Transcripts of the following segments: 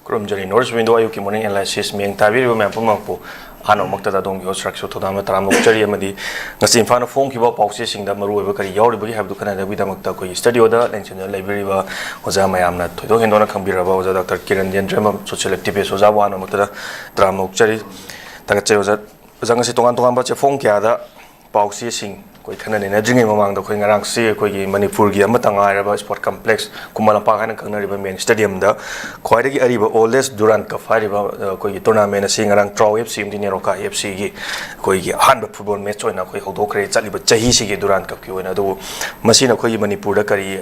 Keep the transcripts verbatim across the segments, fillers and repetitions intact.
ꯈꯨꯔꯨꯝꯖꯔꯤ꯫ North East Window ꯑꯌꯨꯛꯀꯤ morning analysis ꯃꯤꯠꯌꯦꯡ ꯇꯥꯕꯤꯔꯤꯕ ꯃꯌꯥꯝ ꯄꯨꯝꯅꯃꯛꯄꯨ ꯑꯍꯥꯟꯕꯃꯛꯇꯗ ꯑꯗꯣꯝꯒꯤ host ꯁꯛꯁꯨ ꯊꯧꯗꯥꯝꯅ ꯇꯔꯥꯝꯅ ꯑꯣꯛꯆꯔꯤ, ꯑꯃꯗꯤ ꯉꯁꯤ ꯏꯝꯐꯥꯜꯅ ꯐꯣꯡꯈꯤꯕ ꯄꯥꯎꯆꯦꯁꯤꯡꯗ ꯃꯔꯨꯑꯣꯏꯕ ꯀꯔꯤ ꯌꯥꯎꯔꯤꯕꯒꯦ ꯍꯥꯏꯕꯗꯨ ꯈꯟꯅꯅꯕꯒꯤꯗꯃꯛꯇ ꯑꯩꯈꯣꯏꯒꯤ studioꯗ ꯂꯦꯡꯁꯤꯟꯗꯨꯅ ꯂꯩꯕꯤꯔꯤꯕ ꯑꯣꯖꯥ ꯃꯌꯥꯝꯅ ꯊꯣꯏꯗꯣꯛ ꯍꯦꯟꯗꯣꯛꯅ ꯈꯪꯕꯤꯔꯕ ꯑꯣꯖꯥ ꯗꯥꯛꯇꯔ ꯀꯤꯔꯟ ꯌꯦꯟꯗ꯭ꯔꯦꯝꯕꯝ, social activist ꯑꯣꯖꯥꯕꯨ ꯑꯍꯥꯟꯕꯃꯛꯇꯗ ꯇꯔꯥꯝꯅ ꯑꯣꯛꯆꯔꯤ꯫ ꯊꯥꯒꯠꯆꯔꯤ ꯑꯣꯖꯥ꯫ ꯑꯣꯖꯥ, ꯉꯁꯤ ꯇꯣꯉꯥꯟ ꯇꯣꯉꯥꯟꯕ ꯆꯦꯐꯣꯡ ꯀꯌꯥꯗ ꯄꯥꯎꯆꯦꯁꯤꯡ ꯑꯩꯈꯣꯏ ꯈꯟꯅ ꯅꯩꯅꯗ꯭ꯔꯤꯉꯩ ꯃꯃꯥꯡꯗ ꯑꯩꯈꯣꯏ ꯉꯔꯥꯡꯁꯤ ꯑꯩꯈꯣꯏꯒꯤ ꯃꯅꯤꯄꯨꯔꯒꯤ ꯑꯃꯠꯇ ꯉꯥꯏꯔꯕ sport complex, ꯈꯨꯃꯟ ꯂꯝꯄꯥꯛ ꯍꯥꯏꯅ ꯈꯪꯅꯔꯤꯕ main stadiumꯗ ꯈ꯭ꯋꯥꯏꯗꯒꯤ ꯑꯔꯤꯕ oldest Durand Cup ꯍꯥꯏꯔꯤꯕ, ꯑ, ꯑꯩꯈꯣꯏꯒꯤ tournament ꯑꯁꯤ ꯉꯔꯥꯡ ꯇ꯭ꯔꯥꯎ FC ꯑꯃꯗꯤ ꯅꯦꯔꯣꯀꯥ FCꯒꯤ ꯑꯩꯈꯣꯏꯒꯤ ꯑꯍꯥꯟꯕ football match ꯑꯣꯏꯅ ꯑꯩꯈꯣꯏ ꯍꯧꯗꯣꯛꯈ꯭ꯔꯦ ꯆꯠꯂꯤꯕ ꯆꯍꯤꯁꯤꯒꯤ Durand Cupꯀꯤ ꯑꯣꯏꯅ꯫ ꯑꯗꯨꯕꯨ ꯃꯁꯤꯅ ꯑꯩꯈꯣꯏꯒꯤ ꯃꯅꯤꯄꯨꯔꯗ ꯀꯔꯤ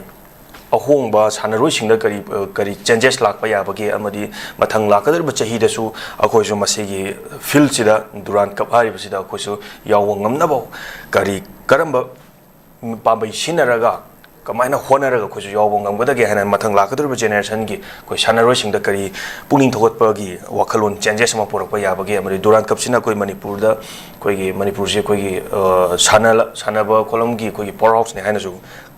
ꯑꯍꯣꯡꯕ, ꯁꯥꯟꯅꯔꯣꯏꯁꯤꯡꯗ ꯀꯔꯤ, ꯀꯔꯤ changes ꯂꯥꯛꯄ ꯌꯥꯕꯒꯦ, ꯑꯃꯗꯤ ꯃꯊꯪ ꯂꯥꯛꯀꯗꯧꯔꯤꯕ ꯆꯍꯤꯗꯁꯨ ꯑꯩꯈꯣꯏꯁꯨ ꯃꯁꯤꯒꯤ field ꯁꯤꯗ Durand Cup ꯍꯥꯏꯔꯤꯕꯁꯤꯗ ꯑꯩꯈꯣꯏꯁꯨ ꯌꯥꯎꯕ ꯉꯝꯅꯕ ꯀꯔꯤ, ꯀꯔꯝꯕ ꯄꯥꯝꯕꯩ ꯁꯤꯖꯤꯟꯅꯔꯒ, ꯀꯃꯥꯏꯅ ꯍꯣꯠꯅꯔꯒ ꯑꯩꯈꯣꯏꯁꯨ ꯌꯥꯎꯕ ꯉꯝꯒꯗꯒꯦ ꯍꯥꯏꯅ ꯃꯊꯪ ꯂꯥꯛꯀꯗꯧꯔꯤꯕ generationꯒꯤ ꯑꯩꯈꯣꯏ ꯁꯥꯟꯅꯔꯣꯏꯁꯤꯡꯗ ꯀꯔꯤ ꯄꯨꯛꯅꯤꯡ ꯊꯧꯒꯠꯄꯒꯤ ꯋꯥꯈꯜꯂꯣꯟ changes ꯑꯃ ꯄꯨꯔꯛꯄ ꯌꯥꯕꯒꯦ, ꯑꯃꯗꯤ Durand Cupꯁꯤꯅ ꯑꯩꯈꯣꯏ ꯃꯅꯤꯄꯨꯔꯗ, ꯑꯩꯈꯣꯏꯒꯤ ꯃꯅꯤꯄꯨꯔꯁꯤ ꯑꯩꯈꯣꯏꯒꯤ, ꯑ, ꯁꯥꯟꯅ-, ꯁꯥꯟꯅꯕ ꯈꯣꯠꯂꯝꯒꯤ ꯑꯩꯈꯣꯏꯒꯤ powerhouseꯅꯦ ꯍꯥꯏꯅꯁꯨ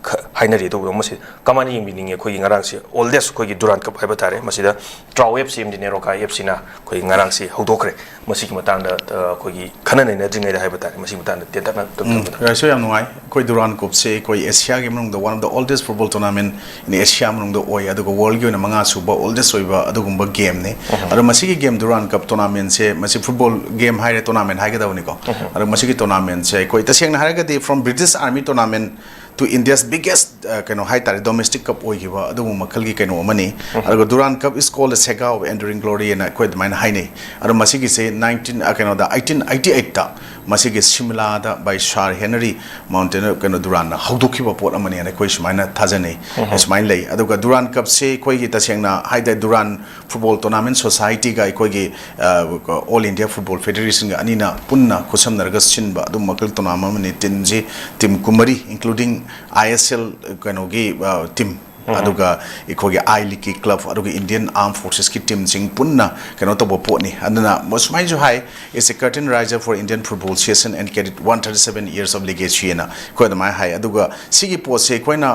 ꯈ-, ꯍꯥꯏꯅꯔꯤ꯫ ꯑꯗꯨꯕꯨ ꯃꯁꯤ ꯀꯃꯥꯏꯅ ꯌꯦꯡꯕꯤꯅꯤꯡꯉꯤ? ꯑꯩꯈꯣꯏꯒꯤ ꯉꯔꯥꯡꯁꯤ oldest ꯑꯩꯈꯣꯏꯒꯤ Durand Cup ꯍꯥꯏꯕ ꯇꯥꯔꯦ, ꯃꯁꯤꯗ ꯇ꯭ꯔꯥꯎ FC ꯑꯃꯗꯤ ꯅꯦꯔꯣꯀꯥ FCꯅ ꯑꯩꯈꯣꯏꯒꯤ ꯉꯔꯥꯡꯁꯤ ꯍꯧꯗꯣꯛꯈ꯭ꯔꯦ꯫ ꯃꯁꯤꯒꯤ ꯃꯇꯥꯡꯗ, ꯑ, ꯑꯩꯈꯣꯏꯒꯤ ꯈꯟꯅ ꯅꯩꯅꯗ꯭ꯔꯤꯉꯩꯗ ꯍꯥꯏꯕ ꯇꯥꯔꯦ, ꯃꯁꯤꯒꯤ ꯃꯇꯥꯡꯗ ꯇꯦꯟꯇꯛꯅ ꯑꯗꯨꯝ ꯎꯝ, ꯊꯝꯕꯤꯔꯝꯃꯨ꯫ ꯀꯩꯁꯨ ꯌꯥꯝ ꯅꯨꯡꯉꯥꯏ꯫ ꯑꯩꯈꯣꯏ Durand Cupꯁꯦ ꯑꯩꯈꯣꯏ Asiaꯒꯤ ꯃꯅꯨꯡꯗ one of the oldest football tournament in Asia ꯃꯅꯨꯡꯗ ꯑꯣꯏ, ꯑꯗꯨꯒ worldꯒꯤ ꯑꯣꯏꯅ ꯃꯉꯥ ꯁꯨꯕ oldest ꯑꯣꯏꯕ ꯑꯗꯨꯒꯨꯝꯕ gameꯅꯤ꯫ ꯑꯗꯣ ꯃꯁꯤꯒꯤ game Durand Cup tournamentꯁꯦ, ꯃꯁꯤ football game ꯍꯥꯏꯔꯦ, tournament ꯍꯥꯏꯒꯗꯕꯅꯤꯀꯣ꯫ ꯑꯗꯣ ꯃꯁꯤꯒꯤ tournamentꯁꯦ ꯑꯩꯈꯣꯏ ꯇꯁꯦꯡꯅ ꯍꯥꯏꯔꯒꯗꯤ from British Army tournament to India's biggest, ꯑ, ꯀꯩꯅꯣ ꯍꯥꯏꯇꯥꯔꯦ, domestic cup ꯑꯣꯏꯈꯤꯕ ꯑꯗꯨꯒꯨꯝꯕ ꯃꯈꯜꯒꯤ ꯀꯩꯅꯣ ꯑꯃꯅꯤ꯫ ꯑꯗꯨꯒ Durand Cup is called the saga of enduring glory ꯍꯥꯏꯅ ꯑꯩꯈꯣꯏ ꯑꯗꯨꯃꯥꯏꯅ ꯍꯥꯏꯅꯩ꯫ ꯑꯗꯣ ꯃꯁꯤꯒꯤꯁꯦ nineteen, ꯑ, ꯀꯩꯅꯣꯗ, eighteen eighty-eightꯇ ꯃꯁꯤꯒꯤ ꯁꯤꯝꯂꯥꯗ by Sir Henry Mountbatten, ꯀꯩꯅꯣ, Durandꯅ ꯍꯧꯗꯣꯛꯈꯤꯕ ꯄꯣꯠ ꯑꯃꯅꯦꯅ ꯑꯩꯈꯣꯏ ꯁꯨꯃꯥꯏꯅ ꯊꯥꯖꯅꯩ꯫ ꯁꯨꯃꯥꯏꯅ ꯂꯩ꯫ ꯑꯗꯨꯒ Durand Cupꯁꯦ ꯑꯩꯈꯣꯏꯒꯤ ꯇꯁꯦꯡꯅ ꯍꯥꯏ ꯇꯥꯔꯦ, Durand Football Tournament Societyꯒ ꯑꯩꯈꯣꯏꯒꯤ, ꯑ, All India Football Federationꯒ ꯑꯅꯤꯅ ꯄꯨꯟꯅ ꯈꯨꯠꯁꯝꯅꯔꯒ ꯁꯤꯟꯕ ꯑꯗꯨꯝꯕ ꯃꯈꯜ tournament ꯑꯃꯅꯤ꯫ Teamꯁꯤ, team ꯀꯨꯟꯃꯔꯤ, including ISL ꯀꯩꯅꯣꯒꯤ, ꯑ, team ꯑꯗꯨꯒ ꯑꯩꯈꯣꯏꯒꯤ ꯑꯥꯏ ꯂꯤꯛꯀꯤ ꯀ꯭ꯂꯕ, ꯑꯗꯨꯒ ꯏꯟꯗꯤꯌꯟ ꯑꯥꯔꯝ ꯐꯣꯔꯁꯦꯁꯀꯤ ꯇꯤꯝꯁꯤꯡ ꯄꯨꯟꯅ ꯀꯩꯅꯣ ꯇꯧꯕ ꯄꯣꯠꯅꯤ꯫ ꯑꯗꯨꯅ ꯁꯨꯃꯥꯏꯅꯁꯨ ꯍꯥꯏ, "It's a curtain raiser for Indian football season and credit one thirty seven years of legacy" ꯍꯥꯏꯅ ꯑꯩꯈꯣꯏ ꯑꯗꯨꯃꯥꯏꯅ ꯍꯥꯏ꯫ ꯑꯗꯨꯒ ꯁꯤꯒꯤ ꯄꯣꯠꯁꯦ ꯑꯩꯈꯣꯏꯅ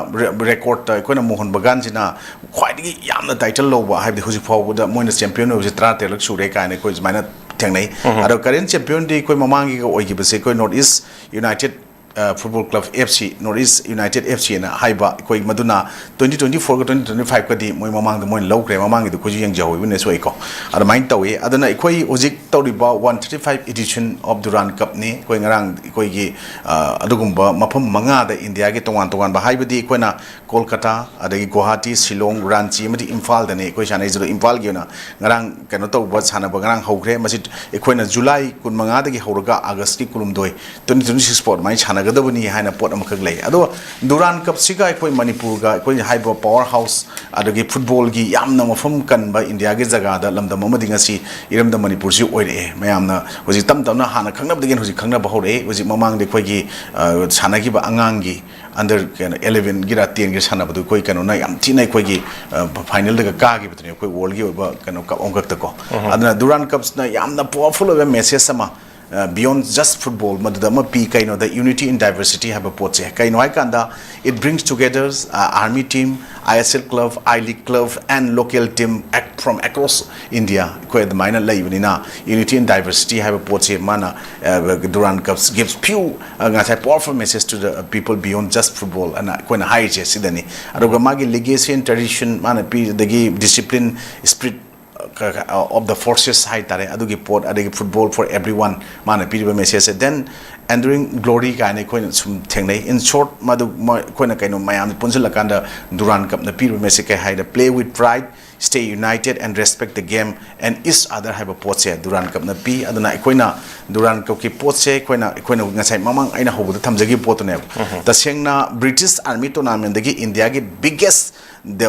ꯔꯦꯀꯣꯔꯠꯇ ꯑꯩꯈꯣꯏꯅ ꯃꯣꯍꯟ ꯕꯒꯥꯟꯁꯤꯅ ꯈ꯭ꯋꯥꯏꯗꯒꯤ ꯌꯥꯝꯅ ꯇꯥꯏꯇꯜ ꯂꯧꯕ, ꯍꯥꯏꯕꯗꯤ ꯍꯧꯖꯤꯛ ꯐꯥꯎꯕꯗ ꯃꯣꯏꯅ ꯆꯦꯝꯄꯤꯌꯟ ꯑꯣꯏꯕꯁꯦ ꯇꯔꯥꯇꯔꯦꯠꯂꯛ ꯁꯨꯔꯦ ꯀꯥꯏꯅ ꯑꯩꯈꯣꯏ ꯁꯨꯃꯥꯏꯅ ꯊꯦꯡꯅꯩ꯫ ꯑꯗꯣ ꯀꯔꯦꯟ ꯆꯦꯝꯄꯤꯌꯟꯗꯤ ꯑꯩꯈꯣꯏ ꯃꯃꯥꯡꯒꯤꯒ ꯑꯣꯏꯈꯤꯕꯁꯦ ꯑꯩꯈꯣꯏ north east united football club, F C, north east united F C ꯍꯥꯏꯅ ꯍꯥꯏꯕ, ꯑꯩꯈꯣꯏ ꯃꯗꯨꯅ ꯇ꯭ꯋꯦꯟꯇꯤ ꯇ꯭ꯋꯦꯟꯇꯤ ꯐꯣꯔꯒ ꯇ꯭ꯋꯦꯟꯇꯤ ꯇ꯭ꯋꯦꯟꯇꯤ ꯐꯥꯏꯚꯀꯗꯤ ꯃꯣꯏ ꯃꯃꯥꯡꯗ ꯃꯣꯏꯅ ꯂꯧꯈ꯭ꯔꯦ꯫ ꯃꯃꯥꯡꯒꯤꯗꯣ ꯑꯩꯈꯣꯏꯁꯨ ꯌꯦꯡꯖꯍꯧꯕꯅꯦ, ꯁꯣꯏꯀꯣ꯫ ꯑꯗꯨꯃꯥꯏꯅ ꯇꯧꯏ꯫ ꯑꯗꯨꯅ ꯑꯩꯈꯣꯏ ꯍꯧꯖꯤꯛ ꯇꯧꯔꯤꯕ one thirty five edition of Duran ꯀꯞꯅꯤ꯫ ꯑꯩꯈꯣꯏ ꯉꯔꯥꯡ ꯑꯩꯈꯣꯏꯒꯤ ꯑ, ꯑꯗꯨꯒꯨꯝꯕ ꯃꯐꯝ ꯃꯉꯥꯗ ꯏꯟꯗꯤꯌꯥꯒꯤ ꯇꯣꯉꯥꯟ ꯇꯣꯉꯥꯟꯕ, ꯍꯥꯏꯕꯗꯤ ꯑꯩꯈꯣꯏꯅ ꯀꯣꯜꯀꯇꯥ, ꯑꯗꯒꯤ ꯒꯨꯋꯥꯍꯥꯇꯤ, ꯁꯤꯂꯣꯡ, ꯔꯥꯟꯆꯤ ꯑꯃꯗꯤ ꯏꯝꯐꯥꯜꯗꯅꯤ ꯑꯩꯈꯣꯏ ꯁꯥꯟꯅꯩꯁꯦ꯫ ꯑꯗꯣ ꯏꯝꯐꯥꯜꯒꯤ ꯑꯣꯏꯅ ꯉꯔꯥꯡ ꯀꯩꯅꯣ ꯇꯧꯕ, ꯁꯥꯟꯅꯕ ꯉꯔꯥꯡ ꯍꯧꯈ꯭ꯔꯦ꯫ ꯃꯁꯤ ꯑꯩꯈꯣꯏꯅ ꯖꯨꯂꯥꯏ ꯀꯨꯟꯃꯉꯥꯗꯒꯤ ꯍꯧꯔꯒ ꯑꯥꯒꯁꯀꯤ ꯀꯨꯟꯍꯨꯝꯗꯣꯏ, ꯇ꯭ꯋꯦꯟꯇꯤ ꯇ꯭ꯋꯦꯟꯇꯤ ꯁꯤꯛꯁ ꯐꯥꯎ ꯑꯗꯨꯃꯥꯏꯅ ꯁꯥꯟꯅꯒꯗꯕꯅꯤ ꯍꯥꯏꯅ ꯄꯣꯠ ꯑꯃꯈꯛ ꯂꯩ꯫ ꯑꯗꯣ ꯗꯨꯔꯥꯟ ꯀꯞꯁꯤꯒ ꯑꯩꯈꯣꯏ ꯃꯅꯤꯄꯨꯔꯒ, ꯑꯩꯈꯣꯏ ꯍꯥꯏꯕ ꯄꯋꯥꯔ ꯍꯥꯎꯁ, ꯑꯗꯒꯤ ꯐꯨꯠꯕꯣꯜꯒꯤ ꯌꯥꯝꯅ ꯃꯐꯝ ꯀꯟꯕ ꯏꯟꯗꯤꯌꯥꯒꯤ ꯖꯒꯥꯗ ꯂꯝꯗꯝ ꯑꯃꯗꯤ ꯉꯁꯤ ꯏꯔꯝꯗꯝ ꯃꯅꯤꯄꯨꯔꯁꯤ ꯑꯣꯏꯔꯛꯑꯦ꯫ ꯃꯌꯥꯝꯅ ꯍꯧꯖꯤꯛ ꯇꯞ ꯇꯞꯅ ꯍꯥꯟꯅ ꯈꯪꯅꯕꯗꯒꯤ ꯍꯧꯖꯤꯛ ꯈꯪꯅꯕ ꯍꯧꯔꯛꯑꯦ꯫ ꯍꯧꯖꯤꯛ ꯃꯃꯥꯡꯗ ꯑꯩꯈꯣꯏꯒꯤ, ꯑ, ꯁꯥꯟꯅꯈꯤꯕ ꯑꯉꯥꯡꯒꯤ ꯑꯟꯗꯔ, ꯀꯩꯅꯣ, ꯏꯂꯦꯚꯦꯟꯒꯤꯔ ꯇꯦꯟꯒꯤꯔ ꯁꯥꯟꯅꯕꯗꯨ ꯑꯩꯈꯣꯏ ꯀꯩꯅꯣꯅ ꯌꯥꯝ ꯊꯤꯅ ꯑꯩꯈꯣꯏꯒꯤ, ꯑ, ꯐꯥꯏꯅꯦꯜꯗꯒ ꯀꯥꯈꯤꯕꯗꯨꯅꯤ, ꯑꯩꯈꯣꯏ ꯋꯥꯔꯜꯒꯤ ꯑꯣꯏꯕ ꯀꯩꯅꯣ ꯀꯞ ꯑꯃꯈꯛꯇꯀꯣ꯫ ꯑꯗꯨꯅ ꯗꯨꯔꯥꯟ ꯀꯞꯁꯤꯅ ꯌꯥꯝꯅ ꯄꯋꯥꯔꯐꯨꯜ ꯑꯣꯏꯕ ꯃꯦꯁꯦꯖ ꯑꯃ, ꯑ, beyond just football, ꯃꯗꯨꯗ ꯑꯃ ꯄꯤ꯫ ꯀꯩꯅꯣꯗ, unity in diversity ꯍꯥꯏꯕ ꯄꯣꯠꯁꯦ ꯀꯩꯅꯣ ꯍꯥꯏꯀꯥꯟꯗ, it brings together, uh, army team, I S L club, I League club and local team ac-, from across India, ꯑꯩꯈꯣꯏ ꯑꯗꯨꯃꯥꯏꯅ ꯂꯩꯕꯅꯤꯅ, unity in diversity ꯍꯥꯏꯕ ꯄꯣꯠꯁꯦ ꯃꯥꯅ, ꯑ, ꯗꯨꯔꯥꯟ ꯀꯞꯁ gives few, ꯑ, ꯉꯁꯥꯏ powerful message to the people beyond just football ꯑꯅ ꯑꯩꯈꯣꯏꯅ ꯍꯥꯏꯔꯤꯁꯦ ꯁꯤꯗꯅꯤ꯫ ꯑꯗꯨꯒ ꯃꯥꯒꯤ legacy and tradition ꯃꯥꯅ ꯄꯤꯔꯤꯗꯒꯤ discipline, spirit, ꯑ, of the forces ꯍꯥꯏꯇꯥꯔꯦ, ꯑꯗꯨꯒꯤ ꯄꯣꯠ, ꯑꯗꯒꯤ football for everyone ꯃꯥꯅ ꯄꯤꯔꯤꯕ ꯃꯦꯁꯦꯖꯁꯦ, then enduring glory ꯀꯥꯏꯅ ꯑꯩꯈꯣꯏꯅ ꯁꯨꯝ ꯊꯦꯡꯅꯩ꯫ In short, ꯃꯗꯨ ꯃ-, ꯑꯩꯈꯣꯏꯅ ꯀꯩꯅꯣ ꯃꯌꯥꯝꯁꯦ ꯄꯨꯟꯁꯤꯜꯂꯀꯥꯟꯗ ꯗꯨꯔꯥꯟ ꯀꯞꯅ ꯄꯤꯔꯤꯕ ꯃꯦꯁꯦꯖ ꯀꯩ ꯍꯥꯏꯗ, "Play with pride, stay united and respect the game and each other" ꯍꯥꯏꯕ ꯄꯣꯠꯁꯦ ꯗꯨꯔꯥꯟ ꯀꯞꯅ ꯄꯤ꯫ ꯑꯗꯨꯅ ꯑꯩꯈꯣꯏꯅ ꯗꯨꯔꯥꯟ ꯀꯞꯀꯤ ꯄꯣꯠꯁꯦ ꯑꯩꯈꯣꯏꯅ, ꯑꯩꯈꯣꯏꯅ ꯉꯁꯥꯏ ꯃꯃꯥꯡ ꯑꯩꯅ ꯍꯧꯕꯗ ꯊꯝꯖꯈꯤꯕ ꯄꯣꯠꯇꯨꯅꯦꯕ꯫ ꯇꯁꯦꯡꯅ ꯕ꯭ꯔꯤꯇꯤꯁ ꯑꯥꯔꯃꯤ ꯇꯣꯔꯅꯥꯃꯦꯟꯗꯒꯤ ꯏꯟꯗꯤꯌꯥꯒꯤ biggest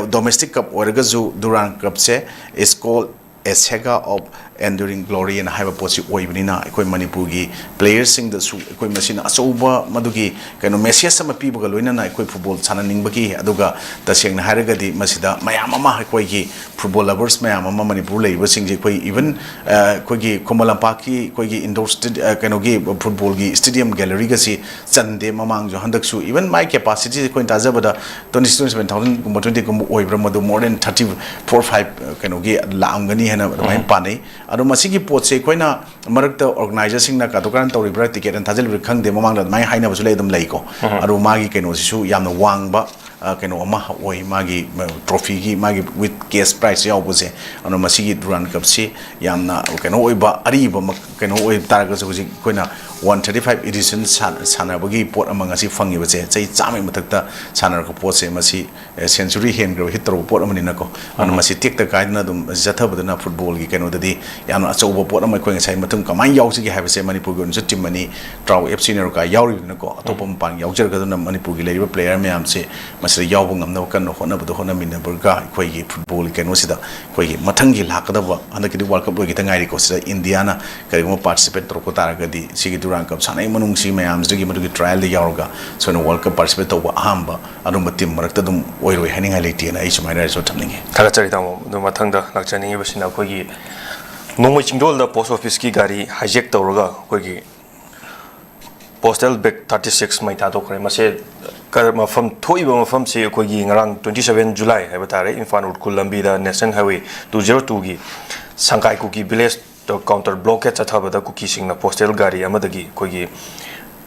domestic cup ꯑꯣꯏꯔꯒꯁꯨ ꯗꯨꯔꯥꯟ ꯀꯞꯁꯦ is called A Saga of Enduring Glory ꯑꯅ ꯍꯥꯏꯕ ꯄꯣꯠꯁꯤ ꯑꯣꯏꯕꯅꯤꯅ, ꯑꯩꯈꯣꯏ ꯃꯅꯤꯄꯨꯔꯒꯤ ꯄ꯭ꯂꯦꯌꯔꯁꯤꯡꯗꯁꯨ ꯑꯩꯈꯣꯏ ꯃꯁꯤꯅ ꯑꯆꯧꯕ ꯃꯗꯨꯒꯤ ꯀꯩꯅꯣ ꯃꯦꯁꯦꯖ ꯑꯃ ꯄꯤꯕꯒ ꯂꯣꯏꯅꯅ ꯑꯩꯈꯣꯏ ꯐꯨꯠꯕꯣꯜ ꯁꯥꯟꯅꯅꯤꯡꯕꯒꯤ, ꯑꯗꯨꯒ ꯇꯁꯦꯡꯅ ꯍꯥꯏꯔꯒꯗꯤ ꯃꯁꯤꯗ ꯃꯌꯥꯝ ꯑꯃ ꯑꯩꯈꯣꯏꯒꯤ ꯐꯨꯠꯕꯣꯜ ꯂꯚꯔꯁ ꯃꯌꯥꯝ ꯑꯃ ꯃꯅꯤꯄꯨꯔ ꯂꯩꯔꯤꯕꯁꯤꯡꯁꯦ ꯑꯩꯈꯣꯏ ꯏꯚꯟ ꯑꯩꯈꯣꯏꯒꯤ ꯈꯨꯃꯟ ꯂꯝꯄꯥꯛꯀꯤ ꯑꯩꯈꯣꯏꯒꯤ ꯏꯟꯗꯣꯔ ꯁ꯭ꯇꯦ-, ꯑ, ꯀꯩꯅꯣꯒꯤ ꯐꯨꯠꯕꯣꯜꯒꯤ ꯁ꯭ꯇꯦꯗꯤꯌꯝ ꯒꯦꯂꯔꯤꯒꯁꯤ ꯆꯟꯗꯦ ꯃꯃꯥꯡꯁꯨ꯫ ꯍꯟꯗꯛꯁꯨ ꯏꯚꯟ ꯃꯥꯏ ꯀꯦꯄꯥꯁꯤꯇꯤꯁꯦ ꯑꯩꯈꯣꯏꯅ ꯇꯥꯖꯕꯗ twenty twenty seven thousand ꯒꯨꯝꯕ twenty ꯒꯨꯝꯕ ꯑꯣꯏꯕ꯭ꯔꯥ, ꯃꯗꯨ more than thirty four five ꯀꯩꯅꯣꯒꯤ ꯂꯥꯛꯑꯝꯒꯅꯤ ꯍꯥꯏꯅ ꯑꯗꯨꯃꯥꯏꯅ ꯄꯥꯅꯩ꯫ ꯑꯗꯣ ꯃꯁꯤꯒꯤ ꯄꯣꯠꯁꯦ ꯑꯩꯈꯣꯏꯅ ꯃꯔꯛꯇ ꯑꯣꯔꯒꯅꯥꯏꯖꯔꯁꯤꯡꯅ ꯀꯥꯇꯨ ꯀꯥꯔꯟ ꯇꯧꯔꯤꯕ꯭ꯔꯥ, ꯇꯤꯀꯦꯠ ꯍꯟꯅ ꯊꯥꯖꯤꯜꯂꯤꯕ꯭ꯔꯥ ꯈꯪꯗꯦ, ꯃꯃꯥꯡꯗ ꯑꯗꯨꯃꯥꯏꯅ ꯍꯥꯏꯅꯕꯁꯨ ꯂꯩ, ꯑꯗꯨꯝ ꯂꯩꯀꯣ꯫ ꯑꯗꯣ ꯃꯥꯒꯤ ꯀꯩꯅꯣꯁꯤꯁꯨ ꯌꯥꯝꯅ ꯋꯥꯡꯕ, ꯑ, ꯀꯩꯅꯣ ꯑꯃ ꯑꯣꯏ, ꯃꯥꯒꯤ, ꯑ, ꯇ꯭ꯔꯣꯐꯤꯒꯤ ꯃꯥꯒꯤ with cash prize ꯌꯥꯎꯕꯁꯦ꯫ ꯑꯗꯨꯅ ꯃꯁꯤꯒꯤ ꯗꯨꯔꯥꯟ ꯀꯞꯁꯤ ꯌꯥꯝꯅ ꯀꯩꯅꯣ ꯑꯣꯏꯕ, ꯑꯔꯤꯕ ꯃꯛ-, ꯀꯩꯅꯣ ꯑꯣꯏꯕ ꯇꯥꯔꯒꯁꯨ, ꯍꯧꯖꯤꯛ ꯑꯩꯈꯣꯏꯅ one thirty five edition ꯁꯥꯟ-, ꯁꯥꯟꯅꯕꯒꯤ ꯄꯣꯠ ꯑꯃ ꯉꯁꯤ ꯐꯪꯉꯤꯕꯁꯦ, ꯆꯍꯤ ꯆꯥꯝꯃꯒꯤ ꯃꯊꯛꯇ ꯁꯥꯟꯅꯔꯛꯄ ꯄꯣꯠꯁꯦ, ꯃꯁꯤ, ꯑꯦ, ꯁꯦꯟꯆꯨꯔꯤ ꯍꯦꯟꯈ꯭ꯔꯕ, ꯍꯤꯠ ꯇꯧꯔꯕ ꯄꯣꯠ ꯑꯃꯅꯤꯅꯀꯣ꯫ ꯑꯗꯨꯅ ꯃꯁꯤ ꯇꯦꯛꯇ ꯀꯥꯏꯗꯅ ꯑꯗꯨꯝ ꯆꯠꯊꯕꯗꯨꯅ ꯐꯨꯠꯕꯣꯜꯒꯤ ꯀꯩꯅꯣꯗꯗꯤ ꯌꯥꯝꯅ ꯑꯆꯧꯕ ꯄꯣꯠ ꯑꯃ꯫ ꯑꯩꯈꯣꯏ ꯉꯁꯥꯏ ꯃꯊꯪ ꯀꯃꯥꯏꯅ ꯌꯥꯎꯁꯤꯒꯦ ꯍꯥꯏꯕꯁꯦ, ꯃꯅꯤꯄꯨꯔꯒꯤ ꯑꯣꯏꯅꯁꯨ ꯇꯤꯝ ꯑꯅꯤ, ꯇ꯭ꯔꯥꯎ ꯑꯦꯐ ꯁꯤ ꯅꯦꯔꯣꯀꯥ ꯌꯥꯎꯔꯤꯕꯅꯤꯅꯀꯣ, ꯑꯇꯣꯞꯄ ꯃꯄꯥꯟꯒꯤ ꯌꯥꯎꯖꯔꯒꯗꯨꯅ ꯃꯅꯤꯄꯨꯔꯒꯤ ꯂꯩꯔꯤꯕ ꯄ꯭ꯂꯦꯌꯔ ꯃꯌꯥꯝꯁꯦ ꯃꯁꯤꯗ ꯌꯥꯎꯕ ꯉꯝꯅꯕ ꯀꯟꯅ ꯍꯣꯠꯅꯕꯗ ꯍꯣꯠꯅꯃꯤꯟꯅꯕꯒ, ꯑꯩꯈꯣꯏꯒꯤ ꯐꯨꯠꯕꯣꯜꯒꯤ ꯀꯩꯅꯣꯁꯤꯗ ꯑꯩꯈꯣꯏꯒꯤ ꯃꯊꯪꯒꯤ ꯂꯥꯛꯀꯗꯕ, ꯍꯟꯗꯛꯀꯤꯗꯤ ꯋꯥꯔꯜ ꯀꯞ ꯂꯣꯏꯈꯤꯗ ꯉꯥꯏꯔꯤꯀꯣ, ꯁꯤꯗ ꯏꯟꯗꯤꯌꯥꯅ ꯀꯔꯤꯒꯨꯝꯕ ꯄꯥꯔꯇꯤꯁꯤꯄꯦꯠ ꯇꯧꯔꯛꯄ ꯇꯥꯔꯒꯗꯤ, ꯁꯤꯒꯤ ꯗꯨꯔꯥꯟ ꯀꯞ ꯁꯥꯟꯅꯩ ꯃꯅꯨꯡꯁꯤ ꯃꯌꯥꯝꯁꯤꯗꯒꯤ ꯃꯗꯨꯒꯤ ꯇ꯭ꯔꯥꯏꯌꯦꯜꯗ ꯌꯥꯎꯔꯒ ꯁꯣꯏꯅ ꯋꯥꯔꯜ ꯀꯞ ꯄꯥꯔꯇꯤꯁꯤꯄꯦꯠ ꯇꯧꯕ ꯑꯍꯥꯟꯕ ꯑꯗꯨꯝꯕ ꯇꯤꯝ ꯃꯔꯛꯇ ꯑꯗꯨꯝ ꯑꯣꯏꯔꯣꯏ ꯍꯥꯏꯅꯤꯡꯉꯥꯏ ꯂꯩꯇꯦꯅ ꯑꯩ ꯁꯨꯃꯥꯏꯅ ꯍꯥꯏꯔꯁꯨ ꯊꯝꯅꯤꯡꯉꯤ꯫ ꯊꯥꯒꯠꯆꯔꯤ ꯇꯥꯃꯣ꯫ ꯑꯗꯨ ꯃꯊꯪꯗ ꯂꯥꯛꯆꯅꯤꯡꯉꯤꯕꯁꯤꯅ ꯑꯩꯈꯣꯏꯒꯤ ꯅꯣꯡꯃꯩ ꯆꯤꯡꯗꯣꯜꯗ ꯄꯣꯁ ꯑꯣꯐꯤꯁꯀꯤ ꯒꯥꯔꯤ ꯍꯥꯏꯖꯦꯛ ꯇꯧꯔꯒ ꯑꯩꯈꯣꯏꯒꯤ ꯄꯣꯁꯇꯦꯜ ꯕꯦꯒ thirty six ꯃꯩ ꯊꯥꯗꯣꯛꯈ꯭ꯔꯦ꯫ ꯃꯁꯦ ꯀ-, ꯃꯐꯝ ꯊꯣꯛꯏꯕ ꯃꯐꯝꯁꯤ ꯑꯩꯈꯣꯏꯒꯤ ꯉꯔꯥꯡ twenty seven July ꯍꯥꯏꯕ ꯇꯥꯔꯦ, ꯏꯝꯐꯥꯜ ꯎꯈ꯭ꯔꯨꯜ ꯂꯝꯕꯤꯗ National Highway two zero two ꯒꯤ ꯁꯪꯀꯥꯏ ꯀꯨꯀꯤ ꯚꯤꯂꯦꯖ ꯀꯥꯎꯟꯇꯔ ꯕ꯭ꯂꯣꯛ ꯍꯦꯠ ꯆꯠꯊꯕꯗ ꯀꯨꯀꯤꯁꯤꯡꯅ ꯄꯣꯁꯇꯦꯜ ꯒꯥꯔꯤ ꯑꯃꯗꯒꯤ ꯑꯩꯈꯣꯏꯒꯤ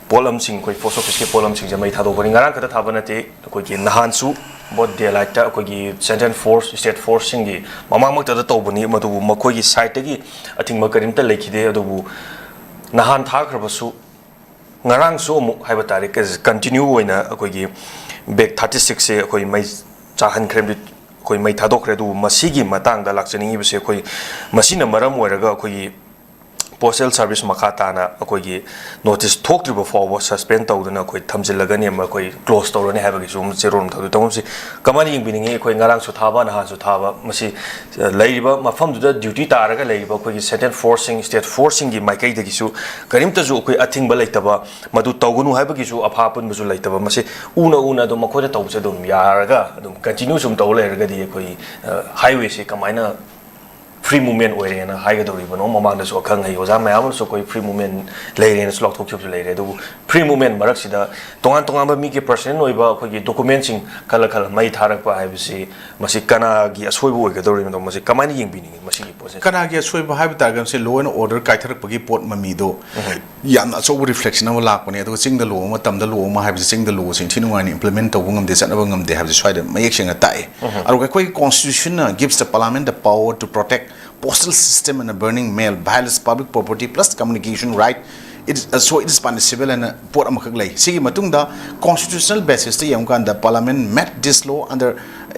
ꯄꯣꯠꯂꯝꯁꯤꯡ, ꯑꯩꯈꯣꯏ ꯄꯣꯁ ꯑꯣꯐꯤꯁꯀꯤ ꯄꯣꯠꯂꯝꯁꯤꯡꯁꯦ ꯃꯩ ꯊꯥꯗꯣꯛꯄꯅꯤ꯫ ꯉꯔꯥꯡ ꯈꯛꯇ ꯊꯥꯕ ꯅꯠꯇꯦ, ꯑꯩꯈꯣꯏꯒꯤ ꯅꯍꯥꯟꯁꯨ ꯕꯣꯠ ꯗꯦ ꯂꯥꯏꯠꯇ ꯑꯩꯈꯣꯏꯒꯤ ꯁꯦꯟꯇ꯭ꯔꯦꯜ ꯐꯣꯔꯁ, ꯁ꯭ꯇꯦꯠ ꯐꯣꯔꯁꯁꯤꯡꯒꯤ ꯃꯃꯥꯡꯃꯛꯇꯗ ꯇꯧꯕꯅꯤ, ꯃꯗꯨꯕꯨ ꯃꯈꯣꯏꯒꯤ ꯁꯥꯏꯠꯇꯒꯤ ꯑꯊꯤꯡꯕ ꯀꯔꯤꯝꯇ ꯂꯩꯈꯤꯗꯦ꯫ ꯑꯗꯨꯕꯨ ꯅꯍꯥꯟ ꯊꯥꯈ꯭ꯔꯕꯁꯨ ꯉꯔꯥꯡꯁꯨ ꯑꯃꯨꯛ ꯍꯥꯏꯕ ꯇꯥꯔꯦ, ꯀꯟꯇꯤꯅ꯭ꯌꯨ ꯑꯣꯏꯅ ꯑꯩꯈꯣꯏꯒꯤ ꯕꯦꯒ thirty six ꯁꯦ ꯑꯩꯈꯣꯏ ꯃꯩ ꯆꯥꯍꯟꯈ꯭ꯔꯦ, ꯑꯩꯈꯣꯏ ꯃꯩ ꯊꯥꯗꯣꯛꯈ꯭ꯔꯦ꯫ ꯑꯗꯨꯕꯨ ꯃꯁꯤꯒꯤ ꯃꯇꯥꯡꯗ ꯂꯥꯛꯆꯅꯤꯡꯉꯤꯕꯁꯦ, ꯑꯩꯈꯣꯏ ꯃꯁꯤꯅ ꯃꯔꯝ ꯑꯣꯏꯔꯒ ꯑꯩꯈꯣꯏꯒꯤ ꯄꯣꯁꯇꯦꯜ ꯁꯥꯔꯚꯤꯁ ꯃꯈꯥ ꯇꯥꯅ ꯑꯩꯈꯣꯏꯒꯤ ꯅꯣꯇꯤꯁ ꯊꯣꯛꯇ꯭ꯔꯤꯕ ꯐꯥꯎꯕ ꯁꯁꯄꯦꯟ ꯇꯧꯗꯨꯅ ꯑꯩꯈꯣꯏ ꯊꯝꯖꯤꯜꯂꯒꯅꯤ, ꯑꯩꯈꯣꯏ ꯀ꯭ꯂꯣꯖ ꯇꯧꯔꯅꯤ ꯍꯥꯏꯕꯒꯤꯁꯨ ꯑꯃ ꯆꯦꯔꯣꯜ ꯑꯃ ꯊꯝꯖꯤꯜꯂꯤ꯫ ꯇꯧꯐꯝꯁꯤ ꯀꯃꯥꯏꯅ ꯌꯦꯡꯕꯤꯅꯤꯡꯉꯤ? ꯑꯩꯈꯣꯏ ꯉꯔꯥꯡꯁꯨ ꯊꯥꯕ, ꯅꯍꯥꯟꯁꯨ ꯊꯥꯕ, ꯃꯁꯤ ꯂꯩꯔꯤꯕ ꯃꯐꯝꯗꯨꯗ ꯗ꯭ꯌꯨꯇꯤ ꯇꯥꯔꯒ ꯂꯩꯔꯤꯕ ꯑꯩꯈꯣꯏꯒꯤ ꯁꯦꯟꯇ꯭ꯔꯦꯜ ꯐꯣꯔꯁꯁꯤꯡ, ꯁ꯭ꯇꯦꯠ ꯐꯣꯔꯁꯁꯤꯡꯒꯤ ꯃꯥꯏꯀꯩꯗꯒꯤꯁꯨ ꯀꯔꯤꯝꯇꯁꯨ ꯑꯩꯈꯣꯏ ꯑꯊꯤꯡꯕ ꯂꯩꯇꯕ, ꯃꯗꯨ ꯇꯧꯒꯅꯨ ꯍꯥꯏꯕꯒꯤꯁꯨ ꯑꯐꯥ ꯑꯄꯨꯟꯕꯁꯨ ꯂꯩꯇꯕ, ꯃꯁꯤ ꯎꯅ ꯎꯅ ꯑꯗꯨꯝ ꯃꯈꯣꯏꯅ ꯇꯧꯕꯁꯦ ꯑꯗꯨꯝ ꯌꯥꯔꯒ ꯑꯗꯨꯝ ꯀꯟꯇꯤꯅ꯭ꯌꯨ ꯁꯨꯝ ꯇꯧ ꯂꯩꯔꯒꯗꯤ ꯑꯩꯈꯣꯏ, ꯑ, ꯍꯥꯏꯋꯦꯁꯤ ꯀꯃꯥꯏꯅ ꯐ꯭ꯔꯤ ꯃꯨꯚꯃꯦꯟ ꯑꯣꯏꯔꯦꯅ ꯍꯥꯏꯒꯗꯧꯔꯤꯕꯅꯣ? ꯃꯃꯥꯡꯗꯁꯨ ꯑꯈꯪ ꯑꯍꯩ ꯑꯣꯖꯥ ꯃꯌꯥꯝ ꯑꯃꯁꯨ ꯑꯩꯈꯣꯏ ꯐ꯭ꯔꯤ ꯃꯨꯚꯃꯦꯟ ꯂꯩꯔꯦꯅꯁꯨ ꯂꯥꯎꯊꯣꯛꯈꯤꯕꯁꯨ ꯂꯩꯔꯦ꯫ ꯑꯗꯨꯕꯨ ꯐ꯭ꯔꯤ ꯃꯨꯚꯃꯦꯟ ꯃꯔꯛꯁꯤꯗ ꯇꯣꯉꯥꯟ ꯇꯣꯉꯥꯟꯕ ꯃꯤꯒꯤ ꯄꯔꯁꯅꯦꯜ ꯑꯣꯏꯕ ꯑꯩꯈꯣꯏꯒꯤ ꯗꯣꯀꯨꯃꯦꯟꯁꯤꯡ ꯈꯜꯂ ꯈꯜꯂ ꯃꯩ ꯊꯥꯔꯛꯄ ꯍꯥꯏꯕꯁꯤ, ꯃꯁꯤ ꯀꯅꯥꯒꯤ ꯑꯁꯣꯏꯕ ꯑꯣꯏꯒꯗꯧꯔꯤꯕꯅꯣ? ꯃꯁꯤ ꯀꯃꯥꯏꯅ ꯌꯦꯡꯕꯤꯅꯤꯡꯉꯤ ꯃꯁꯤꯒꯤ ꯄꯣꯠꯁꯦ? ꯀꯅꯥꯒꯤ ꯑꯁꯣꯏꯕ ꯍꯥꯏꯕ ꯇꯥꯔꯒꯗꯤ, ꯃꯁꯤ law and order ꯀꯥꯏꯊꯔꯛꯄꯒꯤ ꯄꯣꯠ ꯃꯃꯤꯗꯣ ꯌꯥꯝꯅ ꯑꯆꯧꯕ ꯔꯤꯐ꯭ꯂꯦꯛꯁꯟ ꯑꯃ ꯂꯥꯛꯄꯅꯦ꯫ ꯑꯗꯨꯒ ꯆꯤꯡꯗ ꯂꯣ ꯑꯃ, ꯇꯝꯗ ꯂꯣ ꯑꯃ ꯍꯥꯏꯕꯁꯦ, ꯆꯤꯡꯗ ꯂꯣꯁꯦ ꯏꯟꯊꯤ ꯅꯨꯡꯉꯥꯏꯅ ꯏꯝꯄ꯭ꯂꯤꯃꯦꯟ ꯇꯧꯕ ꯉꯝꯗꯦ, ꯆꯠꯅꯕ ꯉꯝꯗꯦ ꯍꯥꯏꯕꯁꯦ ꯁ꯭ꯋꯥꯏꯗ ꯃꯌꯦꯛ ꯁꯦꯡꯅ ꯇꯥꯛꯑꯦ꯫ ꯑꯗꯨꯒ ꯑꯩꯈꯣꯏꯒꯤ constitution ꯅ gives the parliament the power to protect postal system and burning mail, violence public property plus communication right. It, uh, so it is punishable ꯍꯥꯏꯅ ꯄꯣꯠ ꯑꯃꯈꯛ ꯂꯩ꯫ ꯁꯤꯒꯤ ꯃꯇꯨꯡꯗ constitutional basis ꯇ ꯌꯦꯡꯕ ꯀꯥꯟꯗ, parliament made this law under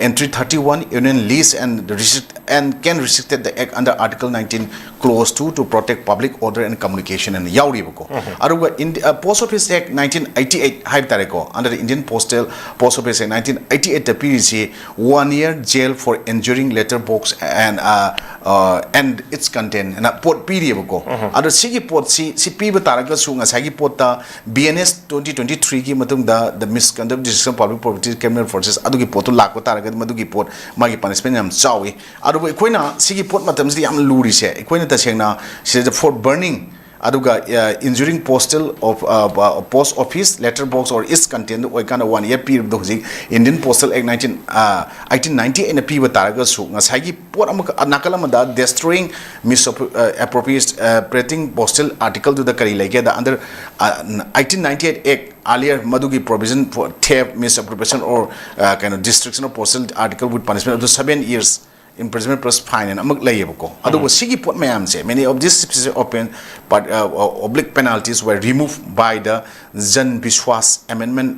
entry thirty one union lease and restrict and can restrict the act under article nineteen clause two to protect public order and communication ꯍꯥꯏꯅ ꯌꯥꯎꯔꯤꯕꯀꯣ꯫ ꯑꯗꯨꯒ in, uh, Post Office Act nineteen eighty eight ꯍꯥꯏꯕ ꯇꯥꯔꯦꯀꯣ, under the Indian Postal Post Office Act nineteen eighty eight ꯇ ꯄꯤꯔꯤꯁꯤ one year jail for injuring letter box and, uh, uh, and its content ꯍꯥꯏꯅ ꯄꯣꯠ ꯄꯤꯔꯤꯕꯀꯣ꯫ ꯑꯗꯣ ꯁꯤꯒꯤ ꯄꯣꯠꯁꯤ, ꯁꯤ ꯄꯤꯕ ꯇꯥꯔꯒꯁꯨ ꯉꯁꯥꯏꯒꯤ ꯄꯣꯠꯇ B N S twenty twenty three ꯒꯤ ꯃꯇꯨꯡꯗ the misconduct, destruction of public property, criminal offences ꯑꯗꯨꯒꯤ ꯄꯣꯠꯇꯨ ꯂꯥꯛꯄ ꯇꯥꯔꯒꯗꯤ ꯃꯗꯨꯒꯤ ꯄꯣꯠ ꯃꯥꯒꯤ punishment ꯌꯥꯝ ꯆꯥꯎꯏ꯫ ꯑꯗꯨꯕꯨ ꯑꯩꯈꯣꯏꯅ ꯁꯤꯒꯤ ꯄꯣꯠ ꯃꯇꯝꯁꯤꯗ ꯌꯥꯝꯅ ꯂꯨꯔꯤꯁꯦ, ꯑꯩꯈꯣꯏꯅ ꯇꯁꯦꯡꯅ ꯁꯤꯗ for burning ꯑꯗꯨꯒ, uh, injuring postal of, uh, post office letter box or its content ꯑꯣꯏꯀꯥꯟꯗ one year ꯄꯤꯔꯤꯕꯗꯣ, ꯍꯧꯖꯤꯛ Indian Postal Act nineteen, uh, eighteen ninety eight ꯅ ꯄꯤꯕ ꯇꯥꯔꯒꯁꯨ, ꯉꯁꯥꯏꯒꯤ ꯄꯣꯠ ꯑꯃꯈꯛ, ꯅꯥꯀꯜ ꯑꯃꯗ destroying, misappropriating, uh, postal article ꯗꯨꯗ ꯀꯔꯤ ꯂꯩꯒꯦꯗ, under, uh, eighteen ninety eight Act earlier ꯃꯗꯨꯒꯤ provision for theft, misappropriation or, uh, ꯀꯩꯅꯣ, destruction of postal article with punishment up to seven years imprisonment plus fine ꯍꯥꯏꯅ ꯑꯃꯨꯛ ꯂꯩꯌꯦꯕꯀꯣ꯫ ꯑꯗꯨꯕꯨ ꯁꯤꯒꯤ ꯄꯣꯠ ꯃꯌꯥꯝꯁꯦ, many of these specific open, but, uh, uh, oblique penalties were removed by the Jan Vishwas Amendment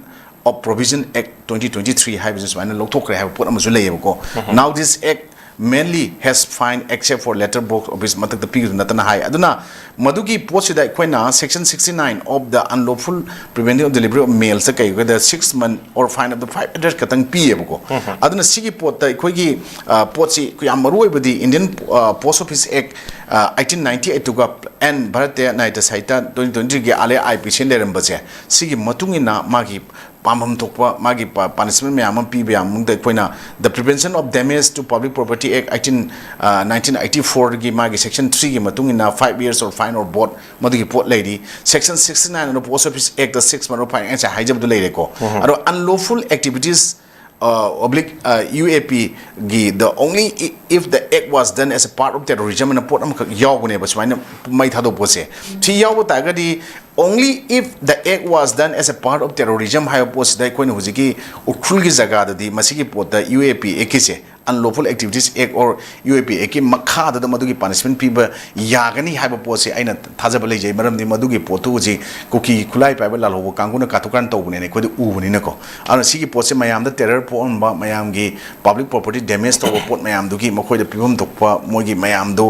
of Provision Act twenty twenty three ꯍꯥꯏꯕꯁꯤ ꯁꯨꯃꯥꯏꯅ ꯂꯧꯊꯣꯛꯈ꯭ꯔꯦ ꯍꯥꯏꯕ ꯄꯣꯠ ꯑꯃꯁꯨ ꯂꯩꯌꯦꯕꯀꯣ꯫ Now this act mainly has fine except for letter box office ꯃꯊꯛꯇ ꯄꯤꯈꯤꯕ ꯅꯠꯇꯅ ꯍꯥꯏ꯫ ꯑꯗꯨꯅ ꯃꯗꯨꯒꯤ ꯄꯣꯠꯁꯤꯗ ꯑꯩꯈꯣꯏꯅ section sixty nine of the unlawful preventing of delivery of mailꯁꯦ ꯀꯩꯒꯤꯗ six month or fine of the five hundred ꯈꯛꯇꯪ ꯄꯤꯌꯦꯕꯀꯣ꯫ ꯑꯗꯨꯅ ꯁꯤꯒꯤ ꯄꯣꯠꯇ ꯑꯩꯈꯣꯏꯒꯤ ꯄꯣꯠꯁꯤ ꯌꯥꯝ ꯃꯔꯨ ꯑꯣꯏꯕꯗꯤ Indian Post Office Act eighteen ninety eight ꯇꯨꯒ and Bharatiya Nyaya Sanhita twenty twenty ꯒꯤ ꯑꯥꯔ ꯑꯦ ꯑꯥꯏ ꯄꯤ ꯁꯤ ꯂꯩꯔꯝꯕꯁꯦ, ꯁꯤꯒꯤ ꯃꯇꯨꯡ ꯏꯟꯅ ꯃꯥꯒꯤ ꯄꯥꯝꯐꯝ ꯊꯣꯛꯄ ꯃꯥꯒꯤ ꯄꯥꯅꯤꯁꯃꯦꯟ ꯃꯌꯥꯝ ꯑꯃ ꯄꯤꯕ ꯌꯥꯕ ꯃꯅꯨꯡꯗ ꯑꯩꯈꯣꯏꯅ the Prevention of Damage to Public Property Act eighteen nineteen eighty fourꯒꯤ ꯃꯥꯒꯤ section threeꯒꯤ ꯃꯇꯨꯡ ꯏꯟꯅ five years or fine or both ꯃꯗꯨꯒꯤ ꯄꯣꯠ ꯂꯩꯔꯤ꯫ Section sixty nine of the Post Office Act six month or fine ꯉꯁꯥꯏ ꯍꯥꯏꯖꯕꯗꯨ ꯂꯩꯔꯦꯀꯣ꯫ ꯑꯗꯣ unlawful activities oblique U A P ꯒꯤ the only if the act was done as a part of terrorism ꯑꯅ ꯄꯣꯠ ꯑꯃꯈꯛ ꯌꯥꯎꯕꯅꯦꯕ ꯁꯨꯃꯥꯏꯅ ꯃꯩ ꯊꯥꯗꯣꯛꯄꯁꯦ꯫ ꯁꯤ ꯌꯥꯎꯕ ꯇꯥꯔꯒꯗꯤ only if the act was done as a part of terrorism ꯍꯥꯏꯕ ꯄꯣꯠꯁꯤꯗ ꯑꯩꯈꯣꯏꯅ ꯍꯧꯖꯤꯛꯀꯤ ꯎꯈ꯭ꯔꯨꯜꯒꯤ ꯖꯒꯥꯗꯗꯤ ꯃꯁꯤꯒꯤ ꯄꯣꯠꯇ U A P Act ꯀꯤꯁꯦ Unlawful Activities Act or U A P Act ꯀꯤ ꯃꯈꯥꯗꯨꯗ ꯃꯗꯨꯒꯤ ꯄꯥꯅꯤꯁꯃꯦꯟ ꯄꯤꯕ ꯌꯥꯒꯅꯤ ꯍꯥꯏꯕ ꯄꯣꯠꯁꯦ ꯑꯩꯅ ꯊꯥꯖꯕ ꯂꯩꯖꯩ꯫ ꯃꯔꯝꯗꯤ ꯃꯗꯨꯒꯤ ꯄꯣꯠꯇꯨ ꯍꯧꯖꯤꯛ ꯀꯨꯀꯤ ꯈꯨꯠꯂꯥꯏ ꯄꯥꯏꯕ ꯂꯥꯜꯍꯧꯕ ꯀꯥꯡꯕꯨꯅ ꯀꯥꯊꯣꯛ ꯀꯥꯔꯟ ꯇꯧꯕꯅꯦꯅ ꯑꯩꯈꯣꯏꯗ ꯎꯕꯅꯤꯅꯀꯣ꯫ ꯑꯗꯨꯅ ꯁꯤꯒꯤ ꯄꯣꯠꯁꯦ ꯃꯌꯥꯝꯗ terror ꯄꯣꯛꯍꯟꯕ, ꯃꯌꯥꯝꯒꯤ public property damage ꯇꯧꯕ ꯄꯣꯠ ꯃꯌꯥꯝꯗꯨꯒꯤ ꯃꯈꯣꯏꯗ ꯄꯤꯐꯝ ꯊꯣꯛꯄ ꯃꯣꯏꯒꯤ ꯃꯌꯥꯝꯗꯣ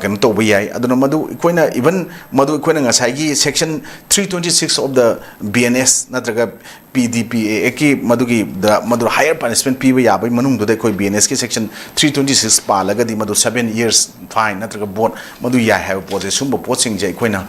ꯀꯩꯅꯣ ꯇꯧꯕ ꯌꯥꯏ꯫ ꯑꯗꯨꯅ ꯃꯗꯨ ꯑꯩꯈꯣꯏꯅ even ꯃꯗꯨ ꯑꯩꯈꯣꯏꯅ ꯉꯁꯥꯏꯒꯤ section three twenty six of the B N S ꯅꯠꯇ꯭ꯔꯒ P D P A Act ꯀꯤ ꯃꯗꯨꯒꯤ ꯃꯗꯨ higher punishment ꯄꯤꯕ ꯌꯥꯕꯒꯤ ꯃꯅꯨꯡꯗꯨꯗ ꯑꯩꯈꯣꯏ B N S ꯀꯤ section three twenty six ꯄꯥꯜꯂꯒꯗꯤ ꯃꯗꯨ seven years fine ꯅꯠꯇ꯭ꯔꯒ both ꯃꯗꯨ ꯌꯥꯏ ꯍꯥꯏꯕ ꯄꯣꯠꯁꯦ꯫ ꯁꯨꯝꯕ ꯄꯣꯠꯁꯤꯡꯁꯦ ꯑꯩꯈꯣꯏꯅ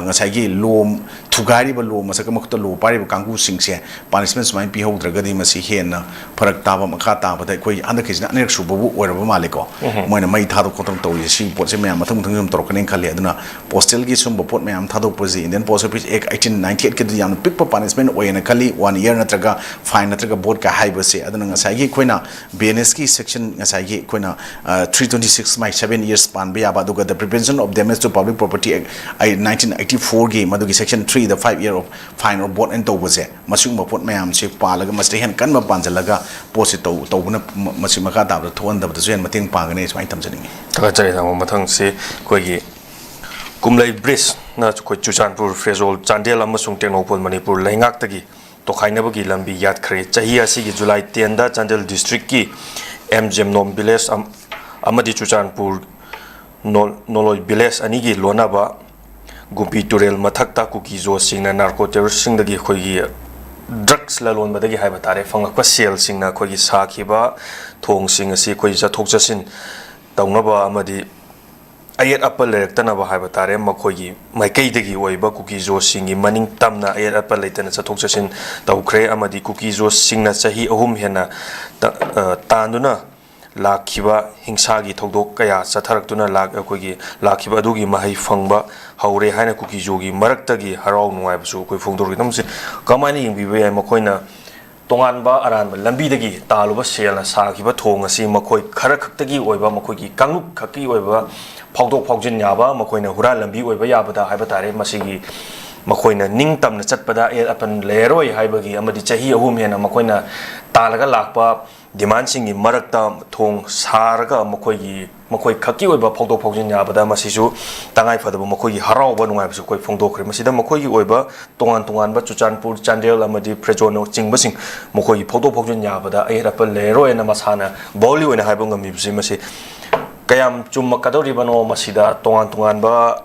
ꯉꯁꯥꯏꯒꯤ law ꯊꯨꯒꯥꯏꯔꯤꯕ, law ꯃꯁꯛ ꯃꯈꯨꯠꯇ law ꯄꯥꯏꯔꯤꯕ ꯀꯥꯡꯕꯨꯁꯤꯡꯁꯦ ꯄꯥꯅꯤꯁꯃꯦꯟ ꯁꯨꯃꯥꯏꯅ ꯄꯤꯍꯧꯗ꯭ꯔꯒꯗꯤ ꯃꯁꯤ ꯍꯦꯟꯅ ꯐꯔꯛ ꯇꯥꯕ, ꯃꯈꯥ ꯇꯥꯕꯗ ꯑꯩꯈꯣꯏ ꯍꯟꯗꯛꯀꯤꯁꯤꯅ ꯑꯅꯤꯔꯛ ꯁꯨꯕꯕꯨ ꯑꯣꯏꯔꯕ ꯃꯥꯜꯂꯦꯀꯣ꯫ ꯃꯣꯏꯅ ꯃꯩ ꯊꯥꯗꯣꯛ ꯈꯣꯠꯇꯅ ꯇꯧꯔꯤꯁꯦ꯫ ꯁꯤꯒꯤ ꯄꯣꯠꯁꯦ ꯃꯌꯥꯝ ꯃꯊꯪ ꯃꯊꯪ ꯁꯨꯝ ꯇꯧꯔꯛꯀꯅꯤꯅ ꯈꯜꯂꯤ꯫ ꯑꯗꯨꯅ postal ꯒꯤ ꯁꯨꯝꯕ ꯄꯣꯠ ꯃꯌꯥꯝ ꯊꯥꯗꯣꯛꯄꯁꯤ Indian Post Office Act eighteen ninety eight ꯀꯤꯗꯤ ꯌꯥꯝꯅ ꯄꯤꯛꯄ punishment ꯑꯣꯏꯌꯦꯅ ꯈꯜꯂꯤ, one year ꯅꯠꯇ꯭ꯔꯒ fine ꯅꯠꯇ꯭ꯔꯒ both ꯀ ꯍꯥꯏꯕꯁꯦ꯫ ꯑꯗꯨꯅ ꯉꯁꯥꯏꯒꯤ ꯑꯩꯈꯣꯏꯅ B N S ꯀꯤ section ꯉꯁꯥꯏꯒꯤ ꯑꯩꯈꯣꯏꯅ three twenty six ꯃꯥꯏ seven years ꯄꯥꯟꯕ ꯌꯥꯕ, ꯑꯗꯨꯒ the Prevention of Damage to Public Property Act nineteen eighty four ꯒꯤ ꯃꯗꯨꯒꯤ section three the five year of fine or both ꯑꯅ ꯇꯧꯕꯁꯦ, ꯃꯁꯤꯒꯨꯝꯕ ꯄꯣꯠ ꯃꯌꯥꯝꯁꯤ ꯄꯥꯜꯂꯒ ꯃꯁꯤꯗ ꯍꯦꯟꯅ ꯀꯟꯕ ꯄꯥꯟꯁꯤꯜꯂꯒ ꯄꯣꯠꯁꯤ ꯇꯧ ꯇꯧꯕꯅ ꯃꯁꯤ ꯃꯈꯥ ꯇꯥꯕꯗ ꯊꯣꯛꯍꯟꯗꯕꯗꯁꯨ ꯍꯦꯟꯅ ꯃꯇꯦꯡ ꯄꯥꯡꯒꯅꯤ ꯁꯨꯃꯥꯏꯅ ꯊꯝꯖꯅꯤꯡꯉꯤ꯫ ꯊꯥꯒꯠꯆꯔꯤ ꯇꯥꯃꯣ꯫ ꯃꯊꯪꯁꯤ ꯑꯩꯈꯣꯏꯒꯤ ꯀꯨꯝꯂꯩ ꯕ꯭ꯔꯤꯖꯅ ꯑꯩꯈꯣꯏ ꯆꯨꯔꯆꯥꯟꯄꯨꯔ, ꯐꯦꯖꯣꯜ, ꯆꯥꯟꯗꯦꯜ ꯑꯃꯁꯨꯡ ꯇꯦꯡꯅꯧꯄꯜ ꯃꯅꯤꯄꯨꯔ ꯂꯩꯉꯥꯛꯇꯒꯤ ꯇꯣꯈꯥꯏꯅꯕꯒꯤ ꯂꯝꯕꯤ ꯌꯥꯠꯈ꯭ꯔꯦ꯫ ꯆꯍꯤ ꯑꯁꯤꯒꯤ ꯖꯨꯂꯥꯏ ꯇꯦꯟꯗ ꯆꯥꯟꯗꯦꯜ ꯗꯤꯁꯇ꯭ꯔꯤꯛꯀꯤ ꯑꯦꯝ ꯖꯦꯝꯅꯣꯝ ꯚꯤꯂꯦꯖ ꯑꯝ-, ꯑꯃꯗꯤ ꯆꯨꯔꯆꯥꯟꯄꯨꯔ ꯅꯣꯜ- ꯅꯣꯂꯣꯏ ꯚꯤꯂꯦꯖ ꯑꯅꯤꯒꯤ ꯂꯣꯟꯅꯕ ꯒꯨꯝꯄꯤ ꯇꯨꯔꯦꯜ ꯃꯊꯛꯇ ꯀꯨꯀꯤ ꯖꯣꯁꯁꯤꯡꯅ ꯅꯥꯔꯀꯣ ꯇꯦꯔꯣꯔꯤꯁꯁꯤꯡꯗꯒꯤ ꯑꯩꯈꯣꯏꯒꯤ ꯗ꯭ꯔꯒꯁ ꯂꯂꯣꯟꯕꯗꯒꯤ ꯍꯥꯏꯕ ꯇꯥꯔꯦ, ꯐꯪꯂꯛꯄ ꯁꯦꯜꯁꯤꯡꯅ ꯑꯩꯈꯣꯏꯒꯤ ꯁꯥꯈꯤꯕ ꯊꯣꯡꯁꯤꯡ ꯑꯁꯤ ꯑꯩꯈꯣꯏ ꯆꯠꯊꯣꯛ ꯆꯠꯁꯤꯟ ꯇꯧꯅꯕ ꯑꯃꯗꯤ ꯑꯌꯦꯠ ꯑꯄꯟ ꯂꯩꯔꯛꯇꯅꯕ ꯍꯥꯏꯕ ꯇꯥꯔꯦ, ꯃꯈꯣꯏꯒꯤ ꯃꯥꯏꯀꯩꯗꯒꯤ ꯑꯣꯏꯕ ꯀꯨꯀꯤ ꯖꯣꯁꯁꯤꯡꯒꯤ ꯃꯅꯤꯡ ꯇꯝꯅ ꯑꯌꯦꯠ ꯑꯄꯟ ꯂꯩꯇꯅ ꯆꯠꯊꯣꯛ ꯆꯠꯁꯤꯟ ꯇꯧꯈ꯭ꯔꯦ꯫ ꯑꯃꯗꯤ ꯀꯨꯀꯤ ꯖꯣꯁꯁꯤꯡꯅ ꯆꯍꯤ ꯑꯍꯨꯝ ꯍꯦꯟꯅ ꯇ- ꯑ, ꯇꯥꯟꯗꯨꯅ ꯂꯥꯛꯈꯤꯕ ꯍꯤꯡꯁꯥꯒꯤ ꯊꯧꯗꯣꯛ ꯀꯌꯥ ꯆꯠꯊꯔꯛꯇꯨꯅ ꯂꯥꯛ- ꯑꯩꯈꯣꯏꯒꯤ ꯂꯥꯛꯈꯤꯕ ꯑꯗꯨꯒꯤ ꯃꯍꯩ ꯐꯪꯕ ꯍꯧꯔꯦ ꯍꯥꯏꯅ ꯀꯨꯀꯤ ꯖꯣꯒꯤ ꯃꯔꯛꯇꯒꯤ ꯍꯔꯥꯎ ꯅꯨꯡꯉꯥꯏꯕꯁꯨ ꯑꯩꯈꯣꯏ ꯐꯣꯡꯗꯣꯔꯛꯏ꯫ ꯃꯁꯤ ꯀꯃꯥꯏꯅ ꯌꯦꯡꯕꯤꯕ ꯌꯥꯏ? ꯃꯈꯣꯏꯅ ꯇꯣꯉꯥꯟꯕ ꯑꯔꯥꯟꯕ ꯂꯝꯕꯤꯗꯒꯤ ꯇꯥꯜꯂꯨꯕ ꯁꯦꯜꯅ ꯁꯥꯈꯤꯕ ꯊꯣꯡ ꯑꯁꯤ ꯃꯈꯣꯏ ꯈꯔ ꯈꯛꯇꯒꯤ ꯑꯣꯏꯕ, ꯃꯈꯣꯏꯒꯤ ꯀꯥꯡꯂꯨꯞ ꯈꯛꯀꯤ ꯑꯣꯏꯕ ꯐꯥꯎꯗꯣꯛ ꯐꯥꯎꯖꯤꯟ ꯌꯥꯕ, ꯃꯈꯣꯏꯅ ꯍꯨꯔꯥꯟ ꯂꯝꯕꯤ ꯑꯣꯏꯕ ꯌꯥꯕꯗ ꯍꯥꯏꯕ ꯇꯥꯔꯦ, ꯃꯁꯤꯒꯤ ꯃꯈꯣꯏꯅ ꯅꯤꯡꯇꯝꯅ ꯆꯠꯄꯗ ꯑꯌꯦꯠ ꯑꯄꯟ ꯂꯩꯔꯔꯣꯏ ꯍꯥꯏꯕꯒꯤ ꯑꯃꯗꯤ ꯆꯍꯤ ꯑꯍꯨꯝ ꯍꯦꯟꯅ ꯃꯈꯣꯏꯅ ꯇꯥꯜꯂꯒ ꯂꯥꯛꯄ ꯗꯤꯃꯥꯟꯁꯤꯡꯒꯤ ꯃꯔꯛꯇ ꯊꯣꯡ ꯁꯥꯔꯒ ꯃꯈꯣꯏꯒꯤ, ꯃꯈꯣꯏ ꯈꯛꯀꯤ ꯑꯣꯏꯕ ꯐꯥꯎꯗꯣꯛ ꯐꯥꯎꯖꯤꯟ ꯌꯥꯕꯗ ꯃꯁꯤꯁꯨ ꯇꯉꯥꯏ ꯐꯗꯕ ꯃꯈꯣꯏꯒꯤ ꯍꯔꯥꯎꯕ ꯅꯨꯡꯉꯥꯏꯕꯁꯨ ꯑꯩꯈꯣꯏ ꯐꯣꯡꯗꯣꯛꯈ꯭ꯔꯦ꯫ ꯃꯁꯤꯗ ꯃꯈꯣꯏꯒꯤ ꯑꯣꯏꯕ ꯇꯣꯉꯥꯟ ꯇꯣꯉꯥꯟꯕ ꯆꯨꯔꯆꯥꯟꯄꯨꯔ, ꯆꯥꯟꯗꯦꯜ ꯑꯃꯗꯤ ꯐ꯭ꯔꯦꯖꯣꯅꯆꯤꯡꯕꯁꯤꯡ ꯃꯈꯣꯏꯒꯤ ꯐꯥꯎꯗꯣꯛ ꯐꯥꯎꯖꯤꯟ ꯌꯥꯕꯗ ꯑꯌꯦꯠ ꯑꯄꯟ ꯂꯩꯔꯔꯣꯏꯅ ꯃꯁꯥꯅ ꯕꯣꯜꯂꯤ ꯑꯣꯏꯅ ꯍꯥꯏꯕ ꯉꯝꯃꯤꯕꯁꯤ, ꯃꯁꯤ ꯀꯌꯥꯝ ꯆꯨꯝꯃꯛꯀꯗꯧꯔꯤꯕꯅꯣ? ꯃꯁꯤꯗ ꯇꯣꯉꯥꯟ ꯇꯣꯉꯥꯟꯕ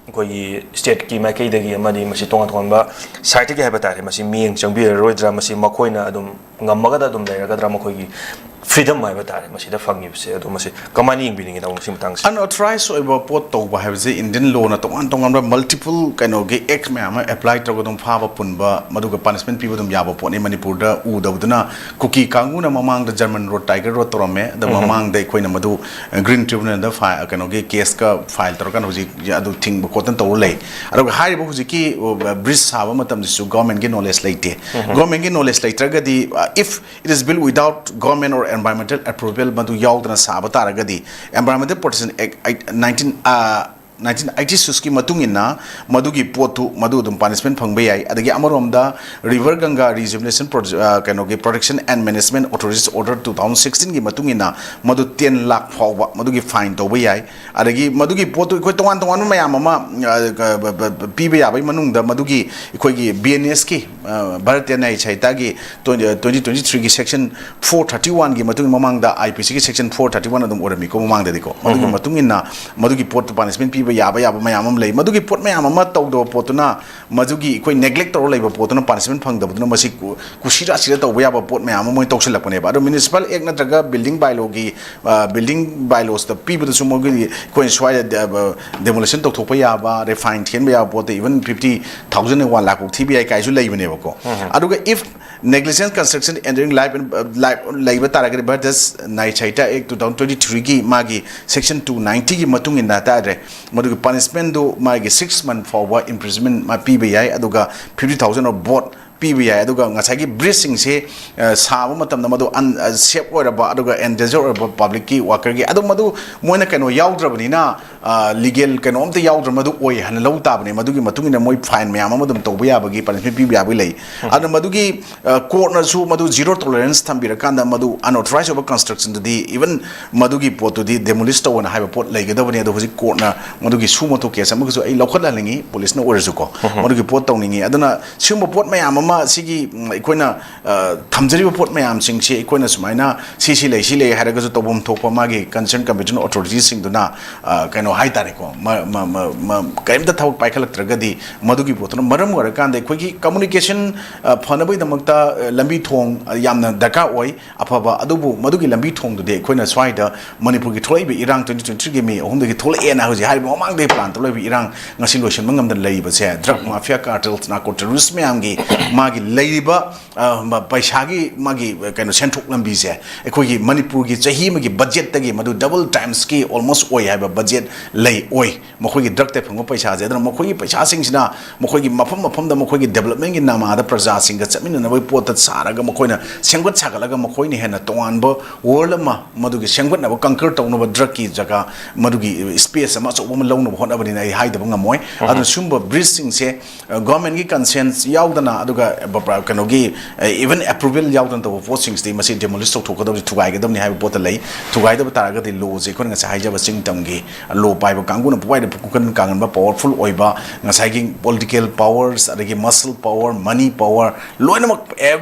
ꯑꯩꯈꯣꯏꯒꯤ ꯁ꯭ꯇꯦꯠꯀꯤ ꯃꯥꯏꯀꯩꯗꯒꯤ ꯑꯃꯗꯤ ꯃꯁꯤ ꯇꯣꯉꯥꯟ ꯇꯣꯉꯥꯟꯕ ꯁꯥꯏꯠꯇꯒꯤ ꯍꯥꯏꯕ ꯇꯥꯔꯦ, ꯃꯁꯤ ꯃꯤꯠꯌꯦꯡ ꯆꯪꯕꯤꯔꯔꯣꯏꯗ꯭ꯔꯥ, ꯃꯁꯤ ꯃꯈꯣꯏꯅ ꯑꯗꯨꯝ ꯉꯝꯃꯒꯗ ꯑꯗꯨꯝ ꯂꯩꯔꯒꯗ꯭ꯔꯥ, ꯃꯈꯣꯏꯒꯤ ꯐ꯭ꯔꯤꯗꯝ ꯍꯥꯏꯕ ꯇꯥꯔꯦ ꯃꯁꯤꯗ ꯐꯪꯉꯤꯕꯁꯦ, ꯑꯗꯣ ꯃꯁꯤ ꯀꯃꯥꯏꯅ ꯌꯦꯡꯕꯤꯅꯤꯡꯉꯤ, ꯇꯥꯃꯣ, ꯃꯁꯤ ꯃꯇꯥꯡꯁꯦ? ꯑꯟꯑꯣꯊꯣꯔꯥꯏꯖ ꯑꯣꯏꯕ ꯄꯣꯠ ꯇꯧꯕ ꯍꯥꯏꯕꯁꯦ ꯏꯟꯗꯤꯌꯟ ꯂꯣꯅ ꯇꯣꯉꯥꯟ ꯇꯣꯉꯥꯟꯕ ꯃꯜꯇꯤꯄꯜ ꯀꯩꯅꯣꯒꯤ ꯑꯦꯛ ꯃꯌꯥꯝ ꯑꯃ ꯑꯦꯄ꯭ꯂꯥꯏ ꯇꯧꯔꯒ ꯑꯗꯨꯝ ꯐꯥꯕ ꯄꯨꯟꯕ, ꯃꯗꯨꯒ ꯄꯅꯤꯁꯃꯦꯟ ꯄꯤꯕ ꯑꯗꯨꯝ ꯌꯥꯕ ꯄꯣꯠꯅꯤ꯫ ꯃꯅꯤꯄꯨꯔꯗ ꯎꯗꯕꯗꯨꯅ ꯀꯨꯀꯤ ꯀꯥꯡꯕꯨꯅ ꯃꯃꯥꯡꯗ ꯖꯔꯃꯟ ꯔꯣꯗ, ꯇꯥꯏꯒꯔ ꯔꯣꯗ ꯇꯧꯔꯝꯃꯦ, ꯑꯗ ꯃꯃꯥꯡꯗ ꯑꯩꯈꯣꯏꯅ ꯃꯗꯨ ꯒ꯭ꯔꯤꯟ ꯇ꯭ꯔꯤꯕꯨꯅꯦꯜꯗ ꯐꯥꯏ-, ꯀꯩꯅꯣꯒꯤ ꯀꯦꯁꯀ ꯐꯥꯏꯜ ꯇꯧꯔꯀꯥꯟꯗ ꯍꯧꯖꯤꯛ ꯑꯗꯨ ꯊꯤꯡꯕ ꯈꯣꯠꯇꯅ ꯇꯧꯔ ꯂꯩ꯫ ꯑꯗꯨꯒ ꯍꯥꯏꯔꯤꯕ ꯍꯧꯖꯤꯛꯀꯤ ꯕ꯭ꯔꯤꯖ ꯁꯥꯕ ꯃꯇꯝꯗꯁꯨ ꯒꯣꯔꯃꯦꯟꯒꯤ ꯅꯣꯂꯦꯖ ꯂꯩꯇꯦ꯫ ꯒꯣꯔꯃꯦꯟꯒꯤ ꯅꯣꯂꯦꯖ ꯂꯩꯇ꯭ꯔꯒꯗꯤ, if it is built without government or environmental approval, ꯃꯗꯨ ꯌꯥꯎꯗꯅ ꯁꯥꯕ ꯇꯥꯔꯒꯗꯤ, Environmental Protection Act nineteen, ꯑ, ꯅꯥꯏꯟꯇꯤꯟ ꯑꯩꯠꯇꯤ ꯁꯤꯛꯁꯀꯤ ꯃꯇꯨꯡ ꯏꯟꯅ ꯃꯗꯨꯒꯤ ꯄꯣꯠꯇꯨ ꯃꯗꯨ ꯑꯗꯨꯝ ꯄꯥꯅꯤꯁꯃꯦꯟ ꯐꯪꯕ ꯌꯥꯏ꯫ ꯑꯗꯒꯤ ꯑꯃꯔꯣꯝꯗ River Ganga Rejuvenation Project, ꯑ, ꯀꯩꯅꯣꯒꯤ Protection and Management Authorities Order two thousand sixteenꯒꯤ ꯃꯇꯨꯡ ꯏꯟꯅ ꯃꯗꯨ ten lakh ꯐꯥꯎꯕ ꯃꯗꯨꯒꯤ ꯐꯥꯏꯟ ꯇꯧꯕ ꯌꯥꯏ꯫ ꯑꯗꯒꯤ ꯃꯗꯨꯒꯤ ꯄꯣꯠꯇꯨ ꯑꯩꯈꯣꯏ ꯇꯣꯉꯥꯟ ꯇꯣꯉꯥꯟꯕ ꯃꯌꯥꯝ ꯑꯃ, ꯑ, ꯀ-, ꯕ-, ꯕ-, ꯕ-, ꯄꯤꯕ ꯌꯥꯕꯒꯤ ꯃꯅꯨꯡꯗ ꯃꯗꯨꯒꯤ ꯑꯩꯈꯣꯏꯒꯤ B N Sꯀꯤ, ꯑ, Bharatiya ꯅ꯭ꯌꯥꯌ ꯁꯪꯍꯤꯇꯥꯒꯤ twenty, twenty twenty threeꯒꯤ section four thirty oneꯒꯤ ꯃꯇꯨꯡ ꯃꯃꯥꯡꯗ I P Cꯒꯤ section four thirty one ꯑꯗꯨꯝ ꯑꯣꯏꯔꯝꯃꯤꯀꯣ ꯃꯃꯥꯡꯗꯗꯤꯀꯣ꯫ ꯃꯗꯨꯒꯤ ꯎꯝ꯫ ꯃꯇꯨꯡ ꯏꯟꯅ ꯃꯗꯨꯒꯤ ꯄꯣꯠꯇꯨ ꯄꯥꯅꯤꯁꯃꯦꯟ ꯄꯤꯕ ꯌꯥꯕ ꯌꯥꯕ ꯃꯌꯥꯝ ꯑꯃ ꯂꯩ꯫ ꯃꯗꯨꯒꯤ ꯄꯣꯠ ꯃꯌꯥꯝ ꯑꯃ ꯇꯧꯗꯕ ꯄꯣꯠꯇꯨꯅ, ꯃꯗꯨꯒꯤ ꯑꯩꯈꯣꯏ ꯅꯦꯒ꯭ꯂꯦꯛ ꯇꯧꯔ ꯂꯩꯕ ꯄꯣꯠꯇꯨꯅ ꯄꯥꯅꯤꯁꯃꯦꯟ ꯐꯪꯗꯕꯗꯨꯅ ꯃꯁꯤ ꯀꯨ-, ꯀꯨꯁꯤꯔꯥꯁꯤꯗ ꯇꯧꯕ ꯌꯥꯕ ꯄꯣꯠ ꯃꯌꯥꯝ ꯑꯃ ꯃꯣꯏ ꯇꯧꯁꯤꯜꯂꯛꯄꯅꯦꯕ꯫ ꯑꯗꯣ ꯃ꯭ꯌꯨꯅꯤꯁꯤꯄꯥꯜ ꯑꯦꯛ ꯅꯠꯇ꯭ꯔꯒ ꯕꯤꯜꯗꯤꯡ ꯕꯥꯏꯂꯣꯒꯤ, ꯑ, ꯕꯤꯜꯗꯤꯡ ꯕꯥꯏꯂꯣꯁꯇ ꯄꯤꯕꯗꯁꯨ ꯃꯣꯏꯒꯤ ꯑꯩꯈꯣꯏꯅ ꯁ꯭ꯋꯥꯏꯗ ꯗ-, ꯕ-, ꯗꯦꯃꯣꯂꯤꯁꯟ ꯇꯧꯊꯣꯛꯄ ꯌꯥꯕ, ꯔꯦꯐꯥꯏꯟ ꯊꯤꯍꯟꯕ ꯌꯥꯕ ꯄꯣꯠꯇ even fifty thousand ꯅ one lakh ꯐꯥꯎ ꯊꯤꯕ ꯌꯥꯏ ꯀꯥꯏꯁꯨ ꯂꯩꯕꯅꯦꯕꯀꯣ꯫ ꯎꯝ꯫ ꯑꯗꯨꯒ if negligent construction endangering life and, uh, life ꯂꯩꯕ ꯇꯥꯔꯒꯗꯤ ꯚꯥꯔꯇꯤꯌ ꯅ꯭ꯌꯥꯌ ꯁꯪꯍꯤꯇꯥ ꯑꯦꯛ two thousand twenty threeꯒꯤ ꯃꯥꯒꯤ section two ninetyꯒꯤ ꯃꯇꯨꯡ ꯏꯟꯅ ꯍꯥꯏꯇꯥꯔꯦ, ꯃꯗꯨꯒꯤ ꯄꯥꯅꯤꯁꯃꯦꯟꯗꯨ ꯃꯥꯒꯤ six month ꯐꯥꯎꯕ imprisonment ꯃꯥ ꯄꯤꯕ ꯌꯥꯏ, ꯑꯗꯨꯒ fifty thousand of board ꯄꯤꯕ ꯌꯥꯏ꯫ ꯑꯗꯨꯒ ꯉꯁꯥꯏꯒꯤ ꯕ꯭ꯔꯤꯖꯁꯤꯡꯁꯦ, ꯑ, ꯁꯥꯕ ꯃꯇꯝꯗ ꯃꯗꯨ ꯑꯟ-, ꯑ, ꯁꯦꯐ ꯑꯣꯏꯔꯕ ꯑꯗꯨꯒ ꯑꯦꯟ ꯗꯦꯟꯖꯔ ꯑꯣꯏꯔꯕ ꯄꯕ꯭ꯂꯤꯛꯀꯤ ꯋꯥꯀꯔꯒꯤ ꯑꯗꯨꯝ ꯃꯗꯨ ꯃꯣꯏꯅ ꯀꯩꯅꯣ ꯌꯥꯎꯗ꯭ꯔꯕꯅꯤꯅ, ꯑ, ꯂꯤꯒꯦꯜ ꯀꯩꯅꯣ ꯑꯝꯇ ꯌꯥꯎꯗ꯭ꯔ ꯃꯗꯨ ꯑꯣꯏ ꯍꯥꯏꯅ ꯂꯧ ꯇꯥꯕꯅꯦ꯫ ꯃꯗꯨꯒꯤ ꯃꯇꯨꯡ ꯏꯟꯅ ꯃꯣꯏ ꯐꯥꯏꯟ ꯃꯌꯥꯝ ꯑꯃ ꯑꯗꯨꯝ ꯇꯧꯕ ꯌꯥꯕꯒꯤ, ꯄꯅꯤꯁꯃꯦꯟ ꯄꯤꯕ ꯌꯥꯕꯒꯤ ꯂꯩ꯫ ꯑꯗꯨꯅ ꯃꯗꯨꯒꯤ, ꯑ, ꯀꯣꯔꯠꯅꯁꯨ ꯃꯗꯨ ꯖꯤꯔꯣ ꯇꯣꯂꯔꯦꯟꯁ ꯊꯝꯕꯤꯔꯀꯥꯟꯗ ꯃꯗꯨ ꯑꯟꯑꯣꯊꯣꯔꯥꯏꯖ ꯑꯣꯏꯕ ꯀꯟꯁꯇ꯭ꯔꯛꯁꯟꯗꯨꯗꯤ ꯏꯚꯟ ꯃꯗꯨꯒꯤ ꯄꯣꯠꯇꯨꯗꯤ ꯗꯦꯃꯣꯂꯤꯁ ꯇꯧꯑꯣꯅ ꯍꯥꯏꯕ ꯄꯣꯠ ꯂꯩꯒꯗꯕꯅꯤ꯫ ꯑꯗꯣ ꯍꯧꯖꯤꯛ ꯀꯣꯔꯠꯅ ꯃꯗꯨꯒꯤ ꯁꯨ ꯃꯣꯇꯣ ꯀꯦꯁ ꯑꯃꯒꯁꯨ ꯑꯩ ꯂꯧꯈꯠꯍꯟꯅꯤꯡꯉꯤ, ꯄꯨꯂꯤꯁꯅ ꯑꯣꯏꯔꯁꯨꯀꯣ꯫ ꯎꯝ꯫ ꯃꯗꯨꯒꯤ ꯄꯣꯠ ꯇꯧꯅꯤꯡꯉꯤ꯫ ꯑꯗꯨꯅ ꯁꯤꯒꯨꯝꯕ ꯄꯣꯠ ꯃꯌꯥꯝ ꯑꯃ ꯁꯤꯒꯤ, ꯎꯝ, ꯑꯩꯈꯣꯏꯅ, ꯑ, ꯊꯝꯖꯔꯤꯕ ꯄꯣꯠ ꯃꯌꯥꯝꯁꯤꯡꯁꯤ ꯑꯩꯈꯣꯏꯅ ꯁꯨꯃꯥꯏꯅ ꯁꯤ ꯁꯤ ꯂꯩ, ꯁꯤ ꯂꯩ ꯍꯥꯏꯔꯒꯁꯨ ꯇꯧꯐꯝ ꯊꯣꯛꯄ ꯃꯥꯒꯤ ꯀꯟꯁꯔꯟ ꯀꯝꯄꯤꯇꯦꯟ ꯑꯣꯊꯣꯔꯤꯇꯤꯁꯤꯡꯗꯨꯅ, ꯑ, ꯀꯩꯅꯣ ꯍꯥꯏꯇꯥꯔꯦꯀꯣ, ꯃ-, ꯃ-, ꯃ-, ꯃ-, ꯀꯔꯤꯝꯇ ꯊꯕꯛ ꯄꯥꯏꯈꯠꯂꯛꯇ꯭ꯔꯒꯗꯤ ꯃꯗꯨꯒꯤ ꯄꯣꯠꯇꯨꯅ ꯃꯔꯝ ꯑꯣꯏꯔꯀꯥꯟꯗ ꯑꯩꯈꯣꯏꯒꯤ ꯀꯝꯃꯨꯅꯤꯀꯦꯁꯟ, ꯑ, ꯐꯅꯕꯒꯤꯗꯃꯛꯇ, ꯑ, ꯂꯝꯕꯤ ꯊꯣꯡ, ꯑ, ꯌꯥꯝꯅ ꯗꯔꯀꯥꯔ ꯑꯣꯏ꯫ ꯑꯐꯕ ꯑꯗꯨꯕꯨ ꯃꯗꯨꯒꯤ ꯂꯝꯕꯤ ꯊꯣꯡꯗꯨꯗꯤ ꯑꯩꯈꯣꯏꯅ ꯁ꯭ꯋꯥꯏꯗ ꯃꯅꯤꯄꯨꯔꯒꯤ ꯊꯣꯛꯂꯛꯏꯕ ꯏꯔꯥꯡ twenty twenty threeꯒꯤ ꯃꯦ ꯑꯍꯨꯝꯗꯒꯤ ꯊꯣꯛꯂꯛꯑꯦꯅ ꯍꯧꯖꯤꯛ ꯍꯥꯏꯔꯤꯕ ꯃꯃꯥꯡꯗꯒꯤ ꯄ꯭ꯂꯥꯟ ꯇꯧꯔꯛꯏꯕ ꯏꯔꯥꯡ ꯉꯁꯤ ꯂꯣꯏꯁꯤꯟꯕ ꯉꯝꯗꯅ ꯂꯩꯔꯤꯕꯁꯦ drug mafia, cartels, narco terrorist ꯃꯌꯥꯝꯒꯤ ꯃꯥꯒꯤ ꯂꯩꯔꯤꯕ, ꯑ, ꯃ-, ꯄꯩꯁꯥꯒꯤ ꯃꯥꯒꯤ, ꯑ, ꯀꯩꯅꯣ, ꯁꯦꯟꯊꯣꯛ ꯂꯝꯕꯤꯁꯦ ꯑꯩꯈꯣꯏꯒꯤ ꯃꯅꯤꯄꯨꯔꯒꯤ ꯆꯍꯤ ꯑꯃꯒꯤ ꯕꯖꯦꯠꯇꯒꯤ ꯃꯗꯨ ꯗꯕꯜ ꯇꯥꯏꯝꯁꯀꯤ ꯑꯣꯜꯃꯣꯁ ꯑꯣꯏ ꯍꯥꯏꯕ ꯕꯖꯦꯠ ꯂꯩ, ꯑꯣꯏ꯫ ꯃꯈꯣꯏꯒꯤ ꯗ꯭ꯔꯛꯇ ꯐꯪꯕ ꯄꯩꯁꯥꯁꯦ, ꯑꯗꯨꯅ ꯃꯈꯣꯏꯒꯤ ꯄꯩꯁꯥꯁꯤꯡꯁꯤꯅ ꯃꯈꯣꯏꯒꯤ ꯃꯐꯝ ꯃꯐꯝꯗ ꯃꯈꯣꯏꯒꯤ ꯗꯦꯕꯂꯞꯃꯦꯟꯒꯤ ꯅꯃꯥꯗ ꯄ꯭ꯔꯖꯥꯁꯤꯡꯒ ꯆꯠꯃꯤꯟꯅꯅꯕꯒꯤ ꯄꯣꯠꯇ ꯁꯥꯔꯒ, ꯃꯈꯣꯏꯅ ꯁꯦꯝꯒꯠ ꯁꯥꯒꯠꯂꯒ, ꯃꯈꯣꯏꯅ ꯍꯦꯟꯅ ꯇꯣꯉꯥꯟꯕ ꯋꯥꯔꯜ ꯑꯃ ꯃꯗꯨꯒꯤ ꯁꯦꯝꯒꯠꯅꯕ, ꯀꯪꯀꯔ ꯇꯧꯅꯕ, ꯗ꯭ꯔꯛꯀꯤ ꯖꯒꯥ, ꯃꯗꯨꯒꯤ ꯁ꯭ꯄꯦꯁ ꯑꯃ ꯑꯆꯧꯕ ꯑꯃ ꯂꯧꯅꯕ ꯍꯣꯠꯅꯕꯅꯤꯅ ꯑꯩ ꯍꯥꯏꯗꯕ ꯉꯝꯃꯣꯏ꯫ ꯑꯗꯨꯅ ꯁꯤꯒꯨꯝꯕ ꯕ꯭ꯔꯤꯖꯁꯤꯡꯁꯦ, ꯑ, ꯒꯣꯔꯃꯦꯟꯒꯤ ꯀꯟꯁꯦꯟꯁ ꯌꯥꯎꯗꯅ, ꯑꯗꯨꯒ, ꯑ, ꯕ-, ꯕ-, ꯀꯩꯅꯣꯒꯤ, ꯑ, ꯏꯚꯟ ꯑꯦꯄ꯭ꯔꯨꯚꯦꯜ ꯌꯥꯎꯗꯅ ꯇꯧꯕ ꯄꯣꯠꯁꯤꯡꯁꯤꯗꯤ ꯃꯁꯤ ꯗꯦꯃꯣꯂꯤꯁ ꯇꯧꯊꯣꯛꯀꯗꯕꯅꯤ, ꯊꯨꯒꯥꯏꯒꯗꯕꯅꯤ ꯍꯥꯏꯕ ꯄꯣꯠꯇ ꯂꯩ꯫ ꯊꯨꯒꯥꯏꯗꯕ ꯇꯥꯔꯒꯗꯤ ꯂꯣꯁꯦ ꯑꯩꯈꯣꯏꯅ ꯉꯁꯥꯏ ꯍꯥꯏꯖꯕ ꯆꯤꯡ ꯇꯝꯒꯤ ꯂꯣ ꯄꯥꯏꯕ ꯀꯥꯡꯕꯨꯅ ꯄꯨꯡꯄꯥꯏꯗ ꯄꯨꯡꯀꯟ ꯀꯥꯡꯍꯟꯕ, ꯄꯋꯥꯔꯐꯨꯜ ꯑꯣꯏꯕ, ꯉꯁꯥꯏꯒꯤ ꯄꯣꯂꯤꯇꯤꯀꯦꯜ ꯄꯥꯋꯔꯁ, ꯑꯗꯒꯤ ꯃꯁꯜ ꯄꯥꯋꯔ, ꯃꯅꯤ ꯄꯥꯋꯔ, ꯂꯣꯏꯅꯃꯛ,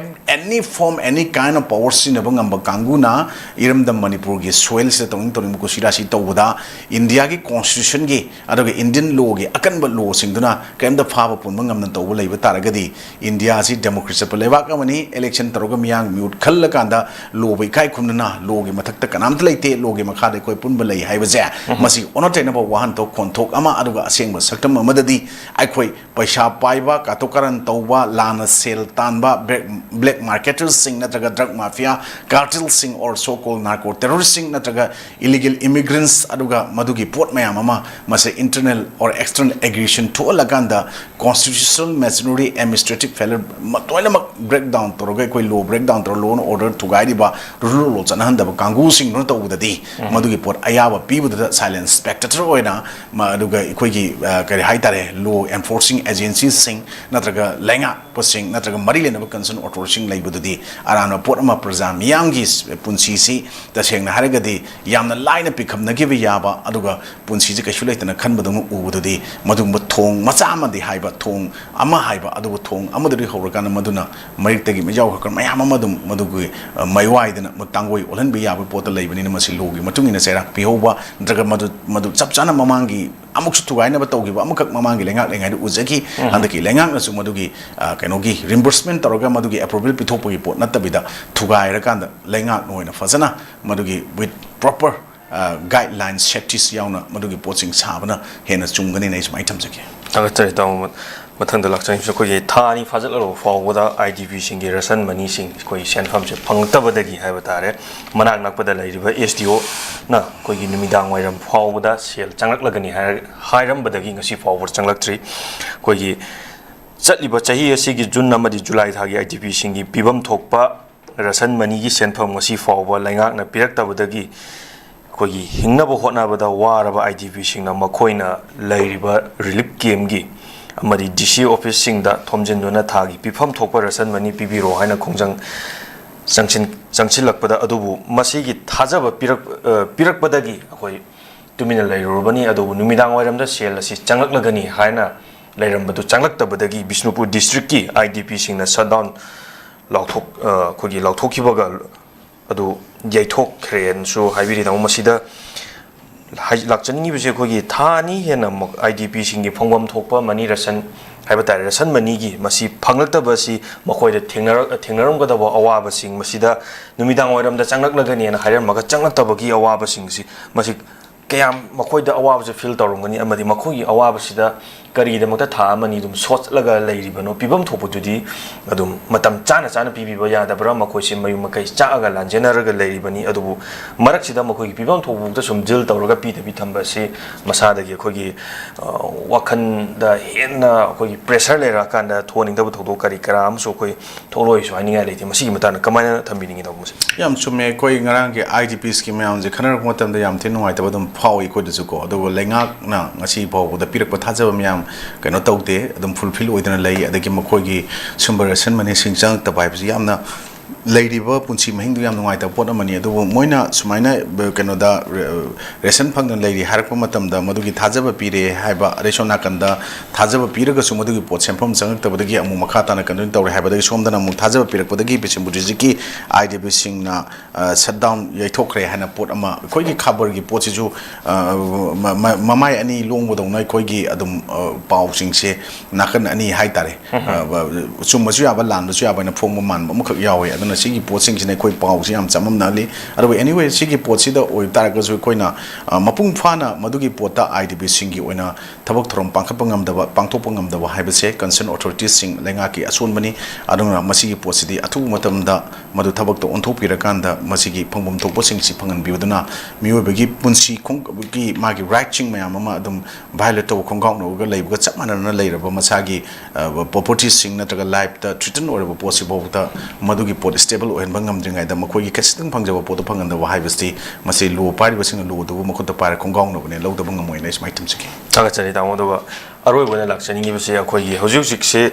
any form, any kind of power ꯁꯤꯖꯤꯟꯅꯕ ꯉꯝꯕ ꯀꯥꯡꯕꯨꯅ ꯏꯔꯝꯗꯝ ꯃꯅꯤꯄꯨꯔꯒꯤ ꯁꯣꯏꯜꯁꯤꯗ ꯇꯧꯅꯤꯡ ꯇꯧꯅꯤꯡꯕ ꯀꯨꯁꯤ ꯔꯥꯁꯤ ꯇꯧꯕꯗ, ꯏꯟꯗꯤꯌꯥꯒꯤ ꯀꯣꯟꯁꯇꯤꯇ꯭ꯌꯨꯁꯟꯒꯤ ꯑꯗꯨꯒ ꯏꯟꯗꯤꯌꯟ ꯂꯣꯒꯤ ꯑꯀꯟꯕ ꯂꯣꯁꯤꯡꯗꯨꯅ ꯀꯔꯤꯝꯇ ꯐꯥꯕ ꯄꯨꯟꯕ ꯉꯝꯅ ꯇꯧꯕ ꯂꯩꯕ ꯇꯥꯔꯒꯗꯤ, ꯏꯟꯗꯤꯌꯥꯁꯤ ꯗꯦꯃꯣꯀ꯭ꯔꯦꯁꯤ ꯆꯠꯄ ꯂꯩꯕꯥꯛ ꯑꯃꯅꯤ꯫ ꯏꯂꯦꯛꯁꯟ ꯇꯧꯔꯒ ꯃꯤꯌꯥꯝꯒꯤ ꯃꯤꯍꯨꯠ ꯈꯜꯂꯀꯥꯟꯗ ꯂꯣꯕꯨ ꯏꯀꯥꯏ ꯈꯨꯝꯅꯅ, ꯂꯣꯒꯤ ꯃꯊꯛꯇ ꯀꯅꯥꯝꯇ ꯂꯩꯇꯦ, ꯂꯣꯒꯤ ꯃꯈꯥꯗ ꯑꯩꯈꯣꯏ ꯄꯨꯟꯕ ꯂꯩ ꯍꯥꯏꯕꯁꯦ, ꯃꯁꯤ ꯑꯣꯟꯅ ꯇꯩꯅꯕ ꯋꯥꯍꯟꯊꯣꯛ ꯈꯣꯟꯊꯣꯛ ꯑꯃ, ꯑꯗꯨꯒ ꯑꯁꯦꯡꯕ ꯁꯛꯇꯝ ꯑꯃꯗꯗꯤ ꯑꯩꯈꯣꯏ ꯄꯩꯁꯥ ꯄꯥꯏꯕ, ꯀꯥꯇꯨ ꯀꯥꯔꯟ ꯇꯧꯕ, ꯂꯥꯟꯅ ꯁꯦꯜ ꯇꯥꯟꯕ, ꯕ꯭ꯂꯦꯛ, ꯕ꯭ꯂꯦꯛ ꯃꯥꯔꯀꯦꯇꯔꯁꯤꯡ ꯅꯠꯇ꯭ꯔꯒ ꯗ꯭ꯔꯒ ꯃꯥꯐꯤꯌꯥ, ꯀꯥꯔꯇꯦꯜꯁꯤꯡ or so called narco terroristꯁꯤꯡ ꯅꯠꯇ꯭ꯔꯒ illegal immigrants, ꯑꯗꯨꯒ ꯃꯗꯨꯒꯤ ꯄꯣꯠ ꯃꯌꯥꯝ ꯑꯃ, ꯃꯁꯦ internal or external aggression ꯊꯣꯛꯍꯜꯂꯀꯥꯟꯗ, constitutional machinery, administrative failure, ꯃ-, ꯂꯣꯏꯅꯃꯛ ꯕ꯭ꯔꯦꯛ ꯗꯥꯎꯟ ꯇꯧꯔꯒ, ꯑꯩꯈꯣꯏ ꯂꯣ ꯕ꯭ꯔꯦꯛ ꯗꯥꯎꯟ ꯇꯧꯔꯒ, law and order ꯊꯨꯒꯥꯏꯔꯤꯕ, ꯔꯨꯜ ꯂꯣ ꯆꯠꯅꯍꯟꯗꯕ ꯀꯥꯡꯕꯨꯁꯤꯡꯗꯨꯅ ꯇꯧꯕꯗꯗꯤ, ꯃꯗꯨꯒꯤ ꯄꯣꯠ ꯑꯌꯥꯕ ꯄꯤꯕꯗꯨꯗ silent spectator ꯑꯣꯏꯅ, ꯃ-, ꯑꯗꯨꯒ ꯑꯩꯈꯣꯏꯒꯤ, ꯑ, ꯀꯔꯤ ꯍꯥꯏꯇꯥꯔꯦ, law enforcing agencyꯁꯤꯡ ꯅꯠꯇ꯭ꯔꯒ ꯂꯩꯉꯥꯛꯄꯁꯤꯡ ꯅꯠꯇ꯭ꯔꯒ ꯃꯔꯤ ꯂꯩꯅꯕ concern authorityꯁꯤꯡ ꯂꯩꯕꯗꯨꯗꯤ ꯑꯔꯥꯟꯕ ꯄꯣꯠ ꯑꯃ, ꯄ꯭ꯔꯖꯥ ꯃꯤꯌꯥꯝꯒꯤ ꯁ-, ꯄꯨꯟꯁꯤꯁꯤ ꯇꯁꯦꯡꯅ ꯍꯥꯏꯔꯒꯗꯤ ꯌꯥꯝꯅ ꯂꯥꯏꯅ ꯄꯤꯈꯝꯅꯈꯤꯕ ꯌꯥꯕ, ꯑꯗꯨꯒ ꯄꯨꯟꯁꯤꯁꯦ ꯀꯩꯁꯨ ꯂꯩꯇꯅ ꯈꯟꯕꯗꯧꯅ ꯎꯕꯗꯨꯗꯤ, ꯃꯗꯨꯒꯨꯝꯕ ꯊꯣꯡ ꯃꯆꯥ ꯑꯃꯗꯤ ꯍꯥꯏꯕ, ꯊꯣꯡ ꯑꯃ ꯍꯥꯏꯕ, ꯑꯗꯨꯕꯨ ꯊꯣꯡ ꯑꯃꯗꯒꯤ ꯍꯧꯔꯀꯥꯟꯗ ꯃꯗꯨꯅ ꯃꯔꯤꯛꯇꯒꯤ ꯃꯩꯖꯥꯎ ꯈꯔ ꯃꯌꯥꯝ ꯑꯃ ꯑꯗꯨꯝ ꯃꯗꯨꯒꯤ, ꯑ, ꯃꯥꯏꯋꯥꯏꯗꯅ ꯃ-, ꯇꯥꯡꯒꯣꯏ ꯑꯣꯜꯍꯟꯕ ꯌꯥꯕ ꯄꯣꯠꯇ ꯂꯩꯕꯅꯤꯅ, ꯃꯁꯤ ꯂꯣꯒꯤ ꯃꯇꯨꯡ ꯏꯟꯅ ꯆꯩꯔꯥꯛ ꯄꯤꯍꯧꯕ, ꯅꯠꯇ꯭ꯔꯒ ꯃꯗꯨ, ꯃꯗꯨ ꯆꯞ ꯆꯥꯅ ꯃꯃꯥꯡꯒꯤ ꯑꯃꯨꯛꯁꯨ ꯊꯨꯒꯥꯏꯅꯕ ꯇꯧꯈꯤꯕ ꯑꯃꯈꯛ ꯃꯃꯥꯡꯒꯤ ꯂꯩꯉꯥꯛ ꯂꯩꯉꯩꯗ ꯎꯖꯈꯤ꯫ ꯍꯟꯗꯛꯀꯤ ꯂꯩꯉꯥꯛꯅꯁꯨ ꯃꯗꯨꯒꯤ, ꯑ, ꯀꯩꯅꯣꯒꯤ reimbursement ꯇꯧꯔꯒ ꯃꯗꯨꯒꯤ approval ꯄꯤꯊꯣꯛꯄꯒꯤ ꯄꯣꯠ ꯅꯠꯇꯕꯤꯗ, ꯊꯨꯒꯥꯏꯔꯀꯥꯟꯗ ꯂꯩꯉꯥꯛꯅ ꯑꯣꯏꯅ ꯐꯖꯅ ꯃꯗꯨꯒꯤ with proper, ꯑ, guidelines, safeties ꯌꯥꯎꯅ ꯃꯗꯨꯒꯤ ꯄꯣꯠꯁꯤꯡ ꯁꯥꯕꯅ ꯍꯦꯟꯅ ꯆꯨꯝꯒꯅꯤꯅ ꯑꯩ ꯁꯨꯃꯥꯏꯅ ꯊꯝꯖꯒꯦ꯫ ꯊꯥꯒꯠꯆꯔꯤ ꯇꯥꯃꯣ꯫ ꯃꯊꯪꯗ ꯂꯥꯛꯆꯔꯤꯕꯁꯤ ꯑꯩꯈꯣꯏꯒꯤ ꯊꯥ ꯑꯅꯤ ꯐꯥꯖꯤꯜꯂꯛꯂꯕ ꯐꯥꯎꯕꯗ ꯑꯥꯏ ꯗꯤ ꯄꯤꯁꯤꯡꯒꯤ ꯔꯦꯁꯟ ꯃꯅꯤꯁꯤꯡ ꯑꯩꯈꯣꯏ ꯁꯦꯟꯐꯝꯁꯦ ꯐꯪꯉꯛꯇꯕꯗꯒꯤ ꯍꯥꯏꯕ ꯇꯥꯔꯦ, ꯃꯅꯥꯛ ꯅꯛꯄꯗ ꯂꯩꯔꯤꯕ ꯑꯦꯁ ꯗꯤ ꯑꯣꯅ ꯑꯩꯈꯣꯏꯒꯤ ꯅꯨꯃꯤꯗꯥꯡ ꯋꯥꯏꯔꯝ ꯐꯥꯎꯕꯗ ꯁꯦꯜ ꯆꯪꯂꯛꯂꯒꯅꯤ ꯍꯥꯏꯔ-, ꯍꯥꯏꯔꯝꯕꯗꯒꯤ ꯉꯁꯤ ꯐꯥꯎꯕ ꯆꯪꯂꯛꯇ꯭ꯔꯤ꯫ ꯑꯩꯈꯣꯏꯒꯤ ꯆꯠꯂꯤꯕ ꯆꯍꯤ ꯑꯁꯤꯒꯤ ꯖꯨꯟ ꯑꯃꯗꯤ ꯖꯨꯂꯥꯏ ꯊꯥꯒꯤ ꯑꯥꯏ ꯗꯤ ꯄꯤꯁꯤꯡꯒꯤ ꯄꯤꯐꯝ ꯊꯣꯛꯄ ꯔꯦꯁꯟ ꯃꯅꯤꯒꯤ ꯁꯦꯟꯐꯝ ꯉꯁꯤ ꯐꯥꯎꯕ ꯂꯩꯉꯥꯛꯅ ꯄꯤꯔꯛꯇꯕꯗꯒꯤ ꯑꯩꯈꯣꯏꯒꯤ ꯍꯤꯡꯅꯕ ꯍꯣꯠꯅꯕꯗ ꯋꯥꯔꯕ ꯑꯥꯏ ꯗꯤ ꯄꯤꯁꯤꯡꯅ ꯃꯈꯣꯏꯅ ꯂꯩꯔꯤꯕ ꯔꯤꯂꯤꯐ ꯀꯦꯝꯒꯤ ꯑꯃꯗꯤ ꯗꯤ ꯁꯤ ꯑꯣꯐꯤꯁꯁꯤꯡꯗ ꯊꯣꯝꯖꯤꯟꯗꯨꯅ ꯊꯥꯒꯤ ꯄꯤꯐꯝ ꯊꯣꯛꯄ ꯔꯦꯁꯟ ꯃꯅꯤ ꯄꯤꯕꯤꯔꯣ ꯍꯥꯏꯅ ꯈꯣꯡꯖꯪ ꯆꯪꯁꯤꯟ-, ꯆꯪꯁꯤꯜꯂꯛꯄꯗ, ꯑꯗꯨꯕꯨ ꯃꯁꯤꯒꯤ ꯊꯥꯖꯕ ꯄꯤꯔꯛ-, ꯑ, ꯄꯤꯔꯛꯄꯗꯒꯤ ꯑꯩꯈꯣꯏ ꯇꯨꯃꯤꯟꯅ ꯂꯩꯔꯨꯔꯕꯅꯤ꯫ ꯑꯗꯨꯕꯨ ꯅꯨꯃꯤꯗꯥꯡ ꯋꯥꯏꯔꯝꯗ ꯁꯦꯜ ꯑꯁꯤ ꯆꯪꯂꯛꯂꯒꯅꯤ ꯍꯥꯏꯅ ꯂꯩꯔꯝꯕꯗꯨ ꯆꯪꯂꯛꯇꯕꯗꯒꯤ ꯕꯤꯁꯅꯨꯄꯨꯔ ꯗꯤꯁꯇ꯭ꯔꯤꯛꯀꯤ ꯑꯥꯏ ꯗꯤ ꯄꯤꯁꯤꯡꯅ ꯁꯠ ꯗꯥꯎꯟ ꯂꯥꯎꯊꯣꯛ-, ꯑ, ꯑꯩꯈꯣꯏꯒꯤ ꯂꯥꯎꯊꯣꯛꯈꯤꯕꯒ ꯑꯗꯨ ꯌꯩꯊꯣꯛꯈ꯭ꯔꯦꯅꯁꯨ ꯍꯥꯏꯕꯤꯔꯤ꯫ ꯇꯥꯃꯣ, ꯃꯁꯤꯗ ꯍꯥꯏ-, ꯂꯥꯛꯆꯅꯤꯡꯉꯤꯕꯁꯦ ꯑꯩꯈꯣꯏꯒꯤ ꯊꯥ ꯑꯅꯤ ꯍꯦꯟꯅ ꯑꯃꯨꯛ ꯑꯥꯏ ꯗꯤ ꯄꯤꯁꯤꯡꯒꯤ ꯐꯪꯐꯝ ꯊꯣꯛꯄ ꯃꯅꯤ ꯔꯦꯁꯟ ꯍꯥꯏꯕ ꯇꯥꯔꯦ, ꯔꯦꯁꯟ ꯃꯅꯤꯒꯤ ꯃꯁꯤ ꯐꯪꯂꯛꯇꯕ ꯑꯁꯤ ꯃꯈꯣꯏꯗ ꯊꯦꯡꯅꯔꯛ-, ꯊꯦꯡꯅꯔꯝꯒꯗꯕ ꯑꯋꯥꯕꯁꯤꯡ, ꯃꯁꯤꯗ ꯅꯨꯃꯤꯗꯥꯡ ꯋꯥꯏꯔꯝꯗ ꯆꯪꯂꯛꯂꯒꯅꯤꯅ ꯍꯥꯏꯔꯝꯃꯒ ꯆꯪꯂꯛꯇꯕꯒꯤ ꯑꯋꯥꯕꯁꯤꯡꯁꯤ ꯃꯁꯤ ꯀꯌꯥꯝ ꯃꯈꯣꯏꯗ ꯑꯋꯥꯕꯁꯦ ꯐꯤꯜ ꯇꯧꯔꯝꯒꯅꯤ, ꯑꯃꯗꯤ ꯃꯈꯣꯏꯒꯤ ꯑꯋꯥꯕꯁꯤꯗ ꯀꯔꯤꯒꯤꯗꯃꯛꯇ ꯊꯥ ꯑꯃꯅꯤ ꯑꯗꯨꯝ ꯁꯣꯠꯂꯒ ꯂꯩꯔꯤꯕꯅꯣ? ꯄꯤꯐꯝ ꯊꯣꯛꯄꯗꯨꯗꯤ ꯑꯗꯨꯝ ꯃꯇꯝ ꯆꯥꯅ ꯆꯥꯅ ꯄꯤꯕꯤꯕ ꯌꯥꯗꯕ꯭ꯔꯥ? ꯃꯈꯣꯏꯁꯦ ꯃꯌꯨꯝ ꯃꯀꯩ ꯆꯥꯛꯑꯒ ꯂꯥꯟꯖꯦꯟꯅꯔꯒ ꯂꯩꯔꯤꯕꯅꯤ, ꯑꯗꯨꯕꯨ ꯃꯔꯛꯁꯤꯗ ꯃꯈꯣꯏꯒꯤ ꯄꯤꯐꯝ ꯊꯣꯛꯄꯐꯥꯎꯗ ꯁꯨꯝ ꯗꯤꯜ ꯇꯧꯔꯒ ꯄꯤꯗꯕꯤ ꯊꯝꯕ ꯑꯁꯤ ꯃꯁꯥꯗꯒꯤ ꯑꯩꯈꯣꯏꯒꯤ, ꯑ, ꯋꯥꯈꯜꯗ ꯍꯦꯟꯅ ꯑꯩꯈꯣꯏꯒꯤ ꯄ꯭ꯔꯦꯁꯔ ꯂꯩꯔꯛꯑꯀꯥꯟꯗ ꯊꯣꯛꯍꯟꯅꯤꯡꯗꯕ ꯊꯧꯗꯣꯛ ꯀꯔꯤ ꯀꯔꯥ ꯑꯃꯁꯨ ꯑꯩꯈꯣꯏ ꯊꯣꯛꯂꯣꯏꯁꯨ ꯍꯥꯏꯅꯤꯡꯉꯥꯏ ꯂꯩꯇꯦ꯫ ꯃꯁꯤꯒꯤ ꯃꯇꯥꯡꯗ ꯀꯃꯥꯏꯅ ꯊꯝꯕꯤꯅꯤꯡꯉꯤ, ꯇꯥꯃꯣꯁꯦ? ꯌꯥꯝ ꯆꯨꯝꯃꯦ꯫ ꯑꯩꯈꯣꯏ ꯉꯔꯥꯡꯒꯤ ꯑꯥꯏ ꯗꯤ ꯄꯤꯁꯀꯤ ꯃꯌꯥꯝꯁꯦ ꯈꯟꯅꯔꯛꯄ ꯃꯇꯝꯗ ꯌꯥꯝ ꯊꯤꯅ ꯅꯨꯡꯉꯥꯏꯇꯕ ꯑꯗꯨꯝ ꯐꯥꯎꯏ ꯑꯩꯈꯣꯏꯗꯁꯨꯀꯣ꯫ ꯑꯗꯨꯒ ꯂꯩꯉꯥꯛꯅ ꯉꯁꯤ ꯐꯥꯎꯕꯗ ꯄꯤꯔꯛꯄ ꯊꯥꯖꯕ ꯃꯌꯥꯝ ꯀꯩꯅꯣ ꯇꯧꯗꯦ, ꯑꯗꯨꯝ ꯐꯨꯜꯐꯤꯜ ꯑꯣꯏꯗꯅ ꯂꯩ꯫ ꯑꯗꯒꯤ ꯃꯈꯣꯏꯒꯤ ꯁꯨꯝꯕ ꯔꯦꯁꯟ ꯃꯅꯤꯁꯤꯡ ꯆꯪꯉꯛꯇꯕ ꯍꯥꯏꯕꯁꯤ ꯌꯥꯝꯅ ꯂꯩꯔꯤꯕ ꯄꯨꯟꯁꯤ ꯃꯍꯤꯡꯗꯨ ꯌꯥꯝ ꯅꯨꯡꯉꯥꯏꯇꯕ ꯄꯣꯠ ꯑꯃꯅꯤ꯫ ꯑꯗꯨꯕꯨ ꯃꯣꯏꯅ ꯁꯨꯃꯥꯏꯅ, ꯑ, ꯀꯩꯅꯣꯗ, ꯑ, ꯔꯦꯁꯟ ꯐꯪꯗꯅ ꯂꯩꯔꯤ ꯍꯥꯏꯔꯛꯄ ꯃꯇꯝꯗ ꯃꯗꯨꯒꯤ ꯊꯥꯖꯕ ꯄꯤꯔꯦ ꯍꯥꯏꯕ, ꯑꯗꯩ ꯁꯣꯝ ꯅꯥꯀꯟꯗ ꯊꯥꯖꯕ ꯄꯤꯔꯒꯁꯨ ꯃꯗꯨꯒꯤ ꯄꯣꯠ ꯁꯦꯟꯐꯝ ꯆꯪꯉꯛꯇꯕꯗꯒꯤ ꯑꯃꯨꯛ ꯃꯈꯥ ꯇꯥꯅ ꯀꯟꯇꯤꯅ꯭ꯌꯨ ꯇꯧꯔꯦ ꯍꯥꯏꯕꯗꯒꯤ ꯁꯣꯝꯗꯅ ꯑꯃꯨꯛ ꯊꯥꯖꯕ ꯄꯤꯔꯛꯄꯗꯒꯤ ꯕꯤꯁꯦꯝꯄꯨꯔ ꯗꯤꯁꯇ꯭ꯔꯤꯛꯀꯤ ꯑꯥꯏ ꯗꯤ ꯄꯤꯁꯤꯡꯅ, ꯑ, ꯁꯠ ꯗꯥꯎꯟ ꯌꯩꯊꯣꯛꯈ꯭ꯔꯦ ꯍꯥꯏꯅ ꯄꯣꯠ ꯑꯃ, ꯑꯩꯈꯣꯏꯒꯤ ꯈꯕꯔꯒꯤ ꯄꯣꯠꯁꯤꯁꯨ, ꯑ, ꯃ-, ꯃ-, ꯃꯃꯥꯏ ꯑꯅꯤ ꯂꯣꯡꯕꯗꯧꯅ ꯑꯩꯈꯣꯏꯒꯤ ꯑꯗꯨꯝ, ꯑ, ꯄꯥꯎꯁꯤꯡꯁꯦ ꯅꯥꯀꯟ ꯑꯅꯤ ꯍꯥꯏꯇꯥꯔꯦ꯫ ꯎꯝ꯫ ꯑ, ꯕ-, ꯆꯨꯝꯕꯁꯨ ꯌꯥꯕ, ꯂꯥꯟꯕꯁꯨ ꯌꯥꯕ ꯍꯥꯏꯅ ꯐꯣꯡꯕ ꯃꯥꯟꯕ ꯑꯃꯈꯛ ꯌꯥꯎꯋꯦ꯫ ꯑꯗꯨꯅ ꯁꯤꯒꯤ ꯄꯣꯠꯁꯤꯡꯁꯤꯅ ꯑꯩꯈꯣꯏ ꯄꯥꯎꯁꯤ ꯌꯥꯝ ꯆꯃꯝꯅꯍꯜꯂꯤ꯫ ꯑꯗꯨꯕꯨ anyway, ꯁꯤꯒꯤ ꯄꯣꯠꯁꯤꯗ ꯑꯣꯏꯕ ꯇꯥꯔꯒꯁꯨ ꯑꯩꯈꯣꯏꯅ, ꯑ, ꯃꯄꯨꯡ ꯐꯥꯅ ꯃꯗꯨꯒꯤ ꯄꯣꯠꯇ IDPꯁꯤꯡꯒꯤ ꯑꯣꯏꯅ ꯊꯕꯛ ꯊꯧꯔꯝ ꯄꯥꯡꯈꯠꯄ ꯉꯝꯗꯕ, ꯄꯥꯡꯊꯣꯛꯄ ꯉꯝꯗꯕ ꯍꯥꯏꯕꯁꯦ concern authoritiesꯁꯤꯡ, ꯂꯩꯉꯥꯛꯀꯤ ꯑꯁꯣꯟꯕꯅꯤ꯫ ꯑꯗꯨꯅ ꯃꯁꯤꯒꯤ ꯄꯣꯠꯁꯤꯗꯤ ꯑꯊꯨꯕ ꯃꯇꯝꯗ ꯃꯗꯨ ꯊꯕꯛꯇ ꯑꯣꯟꯊꯣꯛꯄꯤꯔꯀꯥꯟꯗ ꯃꯁꯤꯒꯤ ꯐꯪꯐꯝ ꯊꯣꯛꯄꯁꯤꯡꯁꯤ ꯐꯪꯍꯟꯕꯤꯕꯗꯨꯅ ꯃꯤꯑꯣꯏꯕꯒꯤ ꯄꯨꯟꯁꯤ ꯈꯣꯡ-, ꯒꯤ ꯃꯥꯒꯤ rightꯁꯤꯡ ꯃꯌꯥꯝ ꯑꯃ ꯑꯗꯨꯝ violate ꯇꯧꯕ, ꯈꯣꯡꯒꯥꯎꯅꯔꯒ ꯂꯩꯕꯒ ꯆꯞ ꯃꯥꯟꯅꯅ ꯂꯩꯔꯕ ꯃꯁꯥꯒꯤ, ꯑ, propertiesꯁꯤꯡ ꯅꯠꯇ꯭ꯔꯒ lifeꯇ threaten ꯑꯣꯏꯔꯕ ꯄꯣꯠꯁꯤꯐꯥꯎꯗ ꯃꯗꯨꯒꯤ ꯄꯣꯠ stable ꯑꯣꯏꯍꯟꯕ ꯉꯝꯗ꯭ꯔꯤꯉꯩꯗ ꯃꯈꯣꯏꯒꯤ ꯈꯖꯤꯛꯇꯪ ꯐꯪꯖꯕ ꯄꯣꯠꯇꯨ ꯐꯪꯍꯟꯗꯕ ꯍꯥꯏꯕꯁꯤꯗꯤ ꯃꯁꯤ law ꯄꯥꯏꯔꯤꯕꯁꯤꯡꯅ lawꯗꯨꯕꯨ ꯃꯈꯨꯠꯇ ꯄꯥꯏꯔ ꯈꯣꯡꯒꯥꯎꯅꯕꯅꯦ, ꯂꯧꯗꯕ ꯉꯝꯃꯣꯏꯅ ꯑꯩ ꯁꯨꯃꯥꯏꯅ ꯊꯝꯖꯒꯦ꯫ ꯊꯥꯒꯠꯆꯔꯤ ꯇꯥꯃꯣ꯫ ꯑꯗꯨꯒ ꯑꯔꯣꯏꯕ ꯑꯣꯏꯅ ꯂꯥꯛꯆꯅꯤꯡꯉꯤꯕꯁꯦ, ꯑꯩꯈꯣꯏꯒꯤ ꯍꯧꯖꯤꯛ ꯍꯧꯖꯤꯛꯁꯦ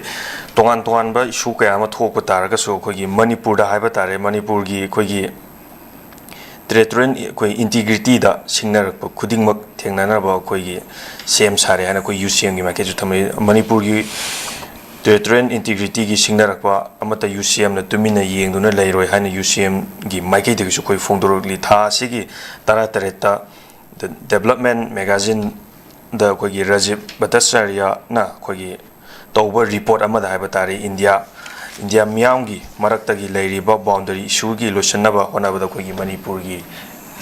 ꯇꯣꯉꯥꯟ ꯇꯣꯉꯥꯟꯕ issue ꯀꯌꯥ ꯑꯃ ꯊꯣꯛꯄ ꯇꯥꯔꯒꯁꯨ, ꯑꯩꯈꯣꯏꯒꯤ ꯃꯅꯤꯄꯨꯔꯗ ꯍꯥꯏꯕ ꯇꯥꯔꯦ, ꯃꯅꯤꯄꯨꯔꯒꯤ ꯑꯩꯈꯣꯏꯒꯤ territorial ꯑꯩꯈꯣꯏ integrityꯗ ꯁꯤꯡꯅꯔꯛꯄ ꯈꯨꯗꯤꯡꯃꯛ ꯊꯦꯡꯅꯅꯕ ꯑꯩꯈꯣꯏꯒꯤ ꯁꯦꯝ ꯁꯥꯔꯦ ꯍꯥꯏꯅ ꯑꯩꯈꯣꯏ UCMꯒꯤ ꯃꯥꯏꯀꯩꯁꯨ ꯊꯝꯃꯤ꯫ ꯃꯅꯤꯄꯨꯔꯒꯤ territorial integrityꯒꯤ ꯁꯤꯡꯅꯔꯛꯄ ꯑꯃꯠꯇ UCMꯅ ꯇꯨꯃꯤꯟꯅ ꯌꯦꯡꯗꯨꯅ ꯂꯩꯔꯣꯏ ꯍꯥꯏꯅ UCMꯒꯤ ꯃꯥꯏꯀꯩꯗꯒꯤꯁꯨ ꯑꯩꯈꯣꯏ ꯐꯣꯡꯗꯣꯔꯛꯂꯤ꯫ ꯊꯥ ꯑꯁꯤꯒꯤ ꯇꯔꯥ ꯇꯔꯦꯠꯇ The Development magazineꯗ ꯑꯩꯈꯣꯏꯒꯤ ꯔꯥꯖꯤꯕ ꯚꯠꯇꯥꯆꯥꯔꯌꯅ ꯑꯩꯈꯣꯏꯒꯤ ꯇꯧꯕ report ꯑꯃꯗ ꯍꯥꯏꯕ ꯇꯥꯔꯦ, ꯏꯟꯗꯤꯌꯥ, ꯏꯟꯗꯤꯌꯥ ꯃꯤꯌꯥꯝꯒꯤ ꯃꯔꯛꯇꯒꯤ ꯂꯩꯔꯤꯕ boundary issueꯒꯤ ꯂꯣꯏꯁꯤꯟꯅꯕ ꯍꯣꯠꯅꯕꯗ ꯑꯩꯈꯣꯏꯒꯤ ꯃꯅꯤꯄꯨꯔꯒꯤ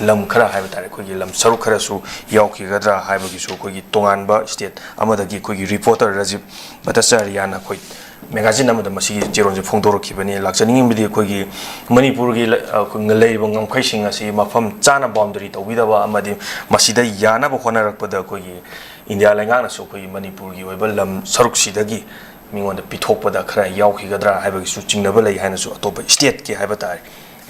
ꯂꯝ ꯈꯔ ꯍꯥꯏꯕ ꯇꯥꯔꯦ, ꯑꯩꯈꯣꯏꯒꯤ ꯂꯝ ꯁꯔꯨꯛ ꯈꯔꯁꯨ ꯌꯥꯎꯈꯤꯒꯗ꯭ꯔꯥ ꯍꯥꯏꯕꯒꯤꯁꯨ ꯑꯩꯈꯣꯏꯒꯤ ꯇꯣꯉꯥꯟꯕ state ꯑꯃꯗꯒꯤ ꯑꯩꯈꯣꯏꯒꯤ reporter ꯔꯥꯖꯤꯕ ꯚꯠꯇꯥꯆꯥꯔꯌꯅ ꯑꯩꯈꯣꯏ magazine ꯑꯃꯗ ꯃꯁꯤꯒꯤ ꯆꯦꯔꯣꯜꯁꯦ ꯐꯣꯡꯗꯣꯔꯛꯈꯤꯕꯅꯤ꯫ ꯂꯥꯛꯆꯅꯤꯡꯉꯤꯕꯗꯤ ꯑꯩꯈꯣꯏꯒꯤ ꯃꯅꯤꯄꯨꯔꯒꯤ ꯂ-, ꯑ, ꯂꯩꯔꯤꯕ ꯉꯝꯈꯩꯁꯤꯡ ꯑꯁꯤ ꯃꯐꯝ ꯆꯥꯅ boundary ꯇꯧꯕꯤꯗꯕ ꯑꯃꯗꯤ ꯃꯁꯤꯗ ꯌꯥꯅꯕ ꯍꯣꯠꯅꯔꯛꯄꯗ ꯑꯩꯈꯣꯏꯒꯤ ꯏꯟꯗꯤꯌꯥ ꯂꯩꯉꯥꯛꯅꯁꯨ ꯑꯩꯈꯣꯏꯒꯤ ꯃꯅꯤꯄꯨꯔꯒꯤ ꯑꯣꯏꯕ ꯂꯝ ꯁꯔꯨꯛꯁꯤꯗꯒꯤ ꯃꯤꯉꯣꯟꯗ ꯄꯤꯊꯣꯛꯄꯗ ꯈꯔ ꯌꯥꯎꯈꯤꯒꯗ꯭ꯔꯥ ꯍꯥꯏꯕꯒꯤꯁꯨ ꯆꯤꯡꯅꯕ ꯂꯩ ꯍꯥꯏꯅꯁꯨ ꯑꯇꯣꯞꯄ stateꯀꯤ ꯍꯥꯏꯕ ꯇꯥꯔꯦ,